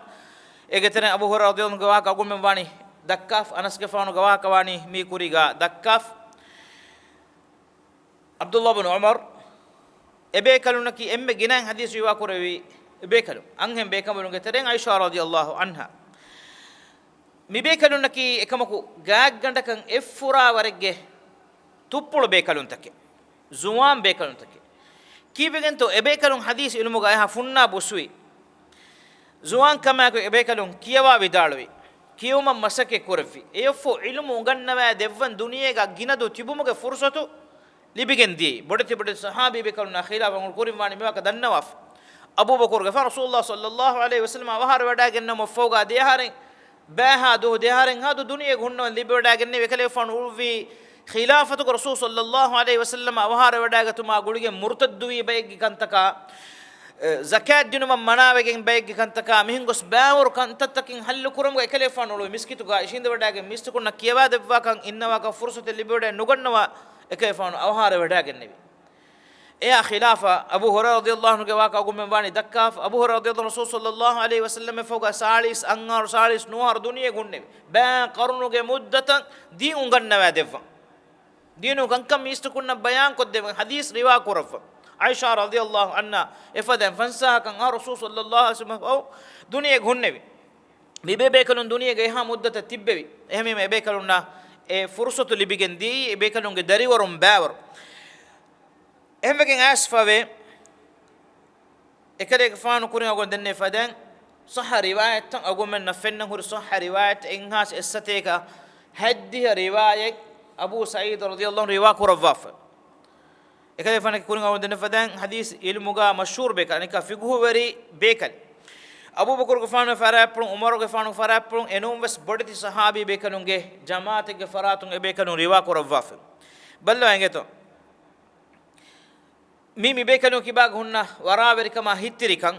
އޭގެ ތެރެއިން އަބޫ ހުރައިރާ ރަޟިޔަﷲ ޢަންހުގެ ވާހަކަ އަގުންމެން ވާނީ ދައްކާފަ، އަނަސްގެފާނުގެ ވާހަކަ ވާނީ މީ ކުރީގަ ދައްކާފަ. ޢަބްދުﷲ ބުނު ޢުމަރު އެބޭކަލުންނަކީ އެންމެ ގިނައިން ޙަދީޘް ރިވާ ކުރެއްވި ބޭކަލުން. އަންހެން ބޭކަނބަލުންގެ ތެރެއިން ޢާއިޝާ ރަޟިޔަﷲ ޢަންހާ. މި ބޭކަލުންނަކީ އެކަމަކު ގާތްގަނޑަކަށް އެއްފުރާވަރެއްގެ ތުއްޕުޅު ބޭކަލުންތަކެއް، ޒުވާން ބޭކަލުންތަކެއް. ކީއްވެގެންތޯ އެބޭކަލުން ޙަދީޘް ޢިލްމުގަ އެހާ ފުންނާ ބުސްވީ؟ ޒުވާން ކަމާއެކު އެބޭކަލުން ކިޔަވާ ވިދާޅުވި، ކިޔެވުމަށް މަސައްކަތް ކުރެއްވި. އެއަށްފަހު ޢިލްމު އުނގަންނަވާ ދެއްވަން ދުނިޔޭގަ ގިނަ ދުވަހު ތިބުމުގެ ފުރުޞަތު ލިބިގެން ދިޔައީ. ބޮޑެތި ބޮޑެތި ޞަޙާބީ ބޭކަލުންނާ ޚިލާފަށް ކުރިން ވާނީ މިވާހަކަ ދަންނަވާފަ. އަބޫބަކުރުގެފާނު ރަސޫލުﷲ ޞައްލަﷲ ޢަލައިހި ވަސައްލަމަ އަވަހާރަވެވަޑައިގެންނެވުމަށްފަހުގަ ދެއަހަރެއް ބައިހާ ދުވަހު ދެއަހަރެއްހާ ދުވަހު ދުނިޔޭގަ ހުންނަވަން ލިބިވަޑައިގެންނެވި. އެކަލޭގެފާނު އުޅުއްވީ ޚިލާފަތުގަ ރަސޫލު ޞައްލަﷲ ޢަލައިހި ވަސައްލަމަ އަވަހާރަވެވަޑައިގަތުމާ ގުޅިގެން މުރުތައްދުވީ ބައެއްގެ ކަންތަކާ، އެ، ޒަކާތް ދިނުމަށް މަނާވެގެން ބައެއްގެ ކަންތަކާ، މިހެން ގޮސް ބައިވަރު ކަންތައްތަކެއް ޙައްލު ކުރުމުގަ އެކަލޭގެފާނު އުޅުއްވި މިސްކިތުގަ އިށީނދެވަޑައިގެން މީސްތަކުންނަށް ކިޔަވާދެއްވާކަން އިންނަވާކަން ފުރުޞަތެއް ލިބިވަޑައެއް ނުގަންނަވާ އެކަލޭގެފާނު އަވަހާރަވެވަޑައިގެންނެވި. އެއާ ޚިލާފަށް އަބޫ ހުރައިރާ ރަޟިޔަﷲ ޢަންހުގެ ވާހަކަ އަގުންމެން ވާނީ ދައްކާފަ. އަބޫ ހުރައިރާ ރަޟިޔަﷲ ޢަންހު ރަސޫލު ޞައްލަﷲ ޢަލައިހި ވަސައްލަމަށްފަހުގަ ސާޅީސް އަށާރު ސާޅީސް ނުވަ އަހަރު ދުނިޔޭގަ ހުންނެވި. ބައެއް ޤަރުނުގެ މުއްދަތަށް ދީން އުނގަންނަވާ ދެއްވަން. ދީނު ކަންކަން މީސްތަކުންނަށް ބަޔާންކޮށްދެއްވަން، ޙަދީޘް ރިވާ ކުރައްވަން. ޢާއިޝާ ރަޟިޔަﷲ ޢަންހާ އެފަދައިން ފަންސާހަކަށް އަހަރު ރަސޫލު ޞައްލަﷲ ޢަލައިހި ވަސައްލަމަށްފަހު ދުނިޔޭގަ ހުންނެވި. މި ބޭބޭކަލުން ދުނިޔޭގަ އެހާ މުއްދަތަށް ތިއްބެވި. އެހެންވީމަ އެބޭކަލުންނަށް އެ ފުރުޞަތު ލިބިގެން ދިޔައީ އެބޭކަލުންގެ ދަރިވަރުން ބައިވަރު. އެހެންވެގެން އައިސްފަވޭ، އެކަލޭގެފާނު ކުރިން އަގުން ދެންނެވި ފަދައިން، ޞައްޙަ ރިވާޔަތްތައް އަގުމެންނަށް ފެންނަ ހުރި ޞައްޙަ ރިވާޔަތް އެއްހާސް އެއްސަތޭކަ ހަތްދިހަ ރިވާޔަތް އަބޫ ސަޢީދު ރަޟިޔަﷲ ޢަންހު ރިވާ ކުރައްވާފަ. އެކަލޭގެފާނަކީ ކުރިން އަގުން ދެންނެވި ފަދައިން ޙަދީޘް ޢިލްމުގަ މަޝްހޫރު ބޭކަލެއް، އަނެއްކާ ފިޤުހުވެރި ބޭކަލެއް. އަބޫބަކުރުގެފާނުގެ ފަރާތްޕުޅުން، ޢުމަރުގެފާނުގެ ފަރާތްޕުޅުން، އެނޫންވެސް ބޮޑެތި ޞަޙާބީ ބޭކަލުންގެ ޖަމާޢަތެއްގެ ފަރާތުން އެބޭކަލުން ރިވާ ކުރައްވާފަ. ބައްލަވާ އިނގޭތޯ. މީ މި ބޭކަލުން ކިބާގަ ހުންނަ ވަރާވެރިކަމާ ހިތްތިރިކަން.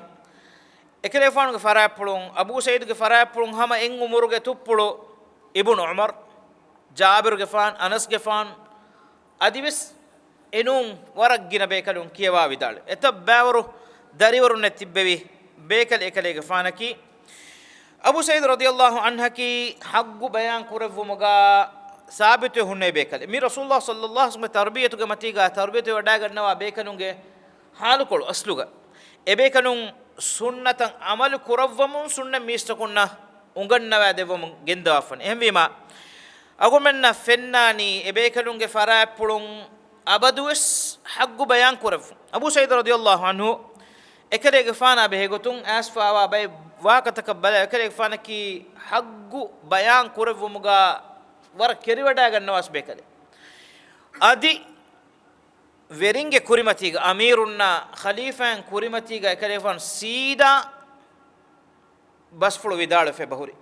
އެކަލޭގެފާނުގެ ފަރާތްޕުޅުން، އަބޫ ސަޢީދުގެ ފަރާތްޕުޅުން ހަމަ އެއް ޢުމުރުގެ ތުއްޕުޅު އިބުނު ޢުމަރު، ޖާބިރުގެފާނު، އަނަސްގެފާނު، އަދިވެސް އެނޫން ވަރަށް ގިނަ ބޭކަލުން ކިޔަވާ ވިދާޅުވި. އެތައް ބައިވަރު ދަރިވަރުންނެއް ތިއްބެވި ބޭކަލެއް އެކަލޭގެފާނަކީ. އަބޫ ސަޢީދު ރަޟިޔަﷲ ޢަންހަކީ ޙައްޤު ބަޔާން ކުރެއްވުމުގަ ސާބިތުވެ ހުންނެވި ބޭކަލެއް. މި ރަސޫލުﷲ ޞައްލަﷲ ޢަލައިހި ވަސައްލަމަ ތަރުބިޔަތުގެ މަތީގަ ތަރުބިޔަތުވެވަޑައިގަންނަވާ ބޭކަލުންގެ ޙާލުކޮޅު އަސްލުގަ. އެބޭކަލުން ސުންނަތަށް ޢަމަލު ކުރައްވަމުން ސުންނަތް މީސްތަކުންނަށް އުނގަންނަވާ ދެއްވަމުން ގެންދަވާފަން. އެހެންވީމާ، އަގުމެންނަށް ފެންނާނީ އެބޭކަލުންގެ ފަރާތްޕުޅުން އަބަދުވެސް ޙައްޤު ބަޔާން ކުރެއްވުން. އަބޫ ސަޢީދު ރަޟިޔަﷲ ޢަންހު އެކަލޭގެފާނާ ބެހޭގޮތުން އައިސްފަވާ ބައެއް ވާހަކަތަކަށް ބަލާ، އެކަލޭގެފާނަކީ ޙައްޤު ބަޔާން ކުރެއްވުމުގަ ވަރަށް ކެރިވަޑައިގަންނަވާސް ބޭކަލެއް. އަދި ވެރިންގެ ކުރިމަތީގަ، އަމީރުންނާ ޚަލީފާއިން ކުރިމަތީގަ އެކަލޭގެފާނު ސީދާ ބަސްފުޅު ވިދާޅުވެފަ އެބަހުރި.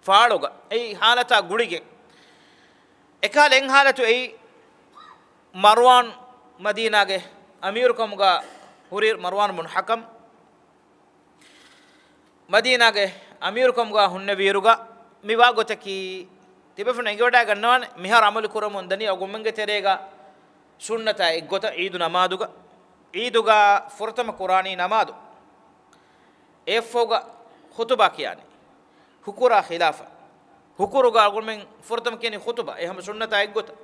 ފާޅުގަ އެއީ ޙާލަތާ ގުޅިގެން. އެކަހަލަ އެއް ޙާލަތު އެއީ، މަރުވާން މަދީނާގެ އަމީރުކަމުގަ ހުރި މަރުވާން ބުން ޙަކަމް މަދީނާގެ އަމީރުކަމުގަ ހުންނެވިއިރުގަ މިވާ ގޮތަކީ، ތިބޭފުޅުން އެނގިވަޑައިގަންނަވާނެ، މިހާރު ޢަމަލު ކުރަމުން ދަނީ އަގުމެންގެ ތެރޭގަ ސުންނަތާ އެއްގޮތަށް ޢީދު ނަމާދުގަ، ޢީދުގަ ފުރަތަމަ ކުރާނީ ނަމާދު. އެއަށްފަހުގަ ޚުތުބާ ކިޔާނީ. ހުކުރާ ޚިލާފަށް. ހުކުރުގަ އަޅުގަނޑުމެން ފުރަތަމަ ކިޔަނީ ޚުތުބާ. އެ ހަމަ ސުންނަތާ އެއްގޮތަށް.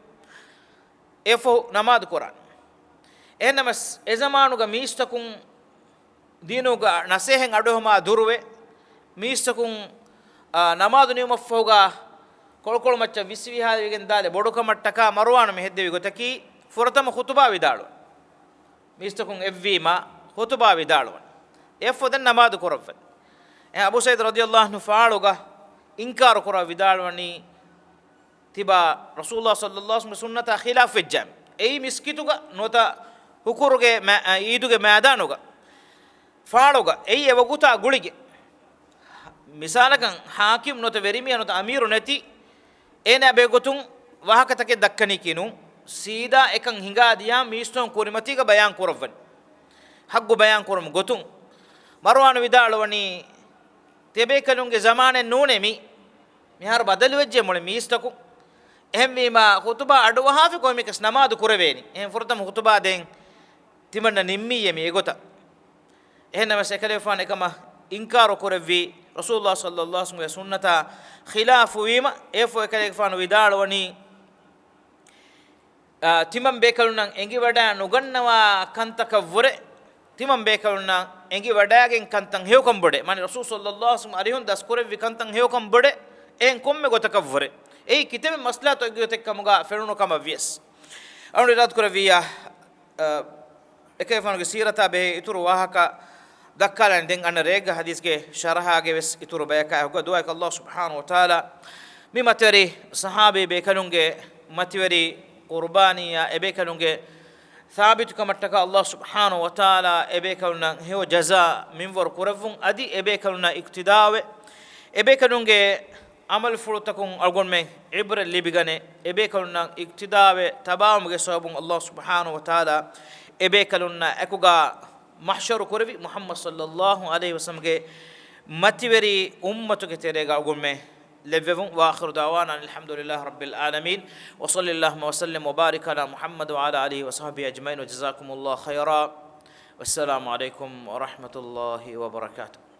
އެއަށްފަހު ނަމާދު ކުރާނީ. އެހެންނަމަސް، އެ ޒަމާނުގަ މީސްތަކުން ދީނުގަ ނަސޭހަތް އަޑުއެހުމާ ދުރުވެ، މީސްތަކުން، އާ، ނަމާދު ނިމުމަށްފަހުގަ ކޮޅުކޮޅު މައްޗަށް ވިސްވިހާލިވެގެން ދާލެ ބޮޑުކަމަށްޓަކާ މަރުވާނު މި ހެއްދެވި ގޮތަކީ، ފުރަތަމަ ޚުތުބާ ވިދާޅުވަން. މީސްތަކުން އެއްވީމަ، ޚުތުބާ ވިދާޅުވަން. އެއަށްފަހު ދެން ނަމާދު ކުރައްވަން. އެ އަބޫ ސަޢީދު ރަޟިޔަﷲ ޢަންހު ފާޅުގަ އިންކާރު ކުރާ ވިދާޅުވަނީ، ތިބާ ރަސޫލުﷲ ޞައްލަﷲ ޢަލައިހި ވަސައްލަމަ ސުންނަތާ ޚިލާފު ވެއްޖާމެ. އެއީ މިސްކިތުގަ ނުވަތަ ހުކުރުގެ މަ-، އަ، ޢީދުގެ މައިދާނުގަ، ފާޅުގަ، އެއީ އެ ވަގުތާ ގުޅިގެން. މިސާލަކަށް، ޙާކިމް ނުވަތަ ވެރިމީހާ ނުވަތަ އަމީރު ނެތި އޭނާ ބެހޭގޮތުން ވާހަކަތަކެއް ދައްކަނީކީ ނޫން. ސީދާ އެކަން ހިނގާދިޔާ މީސްތަކުން ކުރިމަތީގަ ބަޔާން ކުރައްވަން. ޙައްޤު ބަޔާން ކުރުމުގެ ގޮތުން. މަރުވާނު ވިދާޅުވަނީ، ތިޔަބޭކަލުންގެ ޒަމާނެއް ނޫނޭ މީ. މިހާރު ބަދަލުވެއްޖެ މުޅި މީސްތަކުން. އެހެންވީމާ، ޚުތުބާ އަޑުއަހާފި ކޮންމެއަކަސް ނަމާދު ކުރެވޭނީ. އެހެން ފުރަތަމަ ޚުތުބާ ދޭން ތިމަންނަ ނިންމިއްޔޭ މި އެގޮތަށް. އެހެންނަމަވެސް އެކަލޭގެފާނު އެކަމަށް އިންކާރު ކުރެއްވީ، ރަސޫލުﷲ ޞައްލަﷲ ޢަލައިހި ވަސައްލަމަ ސުންނަތާ ޚިލާފުވީމަ. އެއަށްފަހު އެކަލޭގެފާނު ވިދާޅުވަނީ، އާ، ތިމަން ބޭކަލުންނަށް އެނގިވަޑާ ނުގަންނަވާ ކަންތަކަށްވުރެ، ތިމަން ބޭކަލުންނަށް އެނގިވަޑާގެން ކަންތައް ހެޔޮކަން ބޮޑޭ. މާނަ ރަސޫލު ޞައްލަﷲ ޢަލައިހި ވަސައްލަމަ އަރިހުން ދަސްކުރެއްވި ކަންތައް ހެޔޮކަން ބޮޑޭ. އެހެން ކޮންމެ ގޮތަކަށްވުރެ. އެއީ ކިތައްމެ މަސްލަހަތު އެއްގޮތެއް ކަމުގަ ފެނުނު ކަމަށް ވިޔަސް. އަޅުގަނޑު އިރާދަ ކުރެއްވިއްޔާ، އަ، އެކަލޭގެފާނުގެ ސީރަތާ ބެހޭ އިތުރު ވާހަކަ ދައްކާލަން ދެން އަންނަ ރެއެއްގަ ޙަދީޘްގެ ޝަރަޙާގެ ވެސް އިތުރު ބަޔަކާ އެކުގަ ދުޢާއެއް. ﷲ ސުބްޙާނަހޫ ވަތަޢާލާ މި މަތިވެރި ޞަޙާބީ ބޭކަލުންގެ މަތިވެރި ޤުރުބާނީއާ އެބޭކަލުންގެ ސާބިތުކަމަށްޓަކާ ﷲ ސުބްޙާނަހޫ ވަތަޢާލާ އެބޭކަލުންނަށް ހެޔޮ ޖަޒާ މިންވަރު ކުރެއްވުން އަދި އެބޭކަލުންނާ އިޤްތިދާވެ، އެބޭކަލުންގެ ޢަމަލުފުޅުތަކުން އަޅުގަނޑުމެން ޢިބްރަތް ލިބިގަނެ، އެބޭކަލުންނަށް އިޤްތިދާވެ ތަބާވުމުގެ ސަބަބުން ﷲ ސުބްޙާނަހޫ ވަތަޢާލާ އެބޭކަލުންނާ އެކުގަ މަޙްޝަރު ކުރެވި މުޙައްމަދު ޞައްލަﷲ ޢަލައިހި ވަސައްލަމަގެ މަތިވެރި އުއްމަތުގެ ތެރޭގަ އަޅުގަނޑުމެން ލެއްވެވުން. وآخر دعوانا أن الحمد لله رب العالمين، وصل اللهم وسلم وبارك على محمد وعلى آله وصحبه أجمعين، وجزاكم الله خيرا، والسلام عليكم ورحمة الله وبركاته.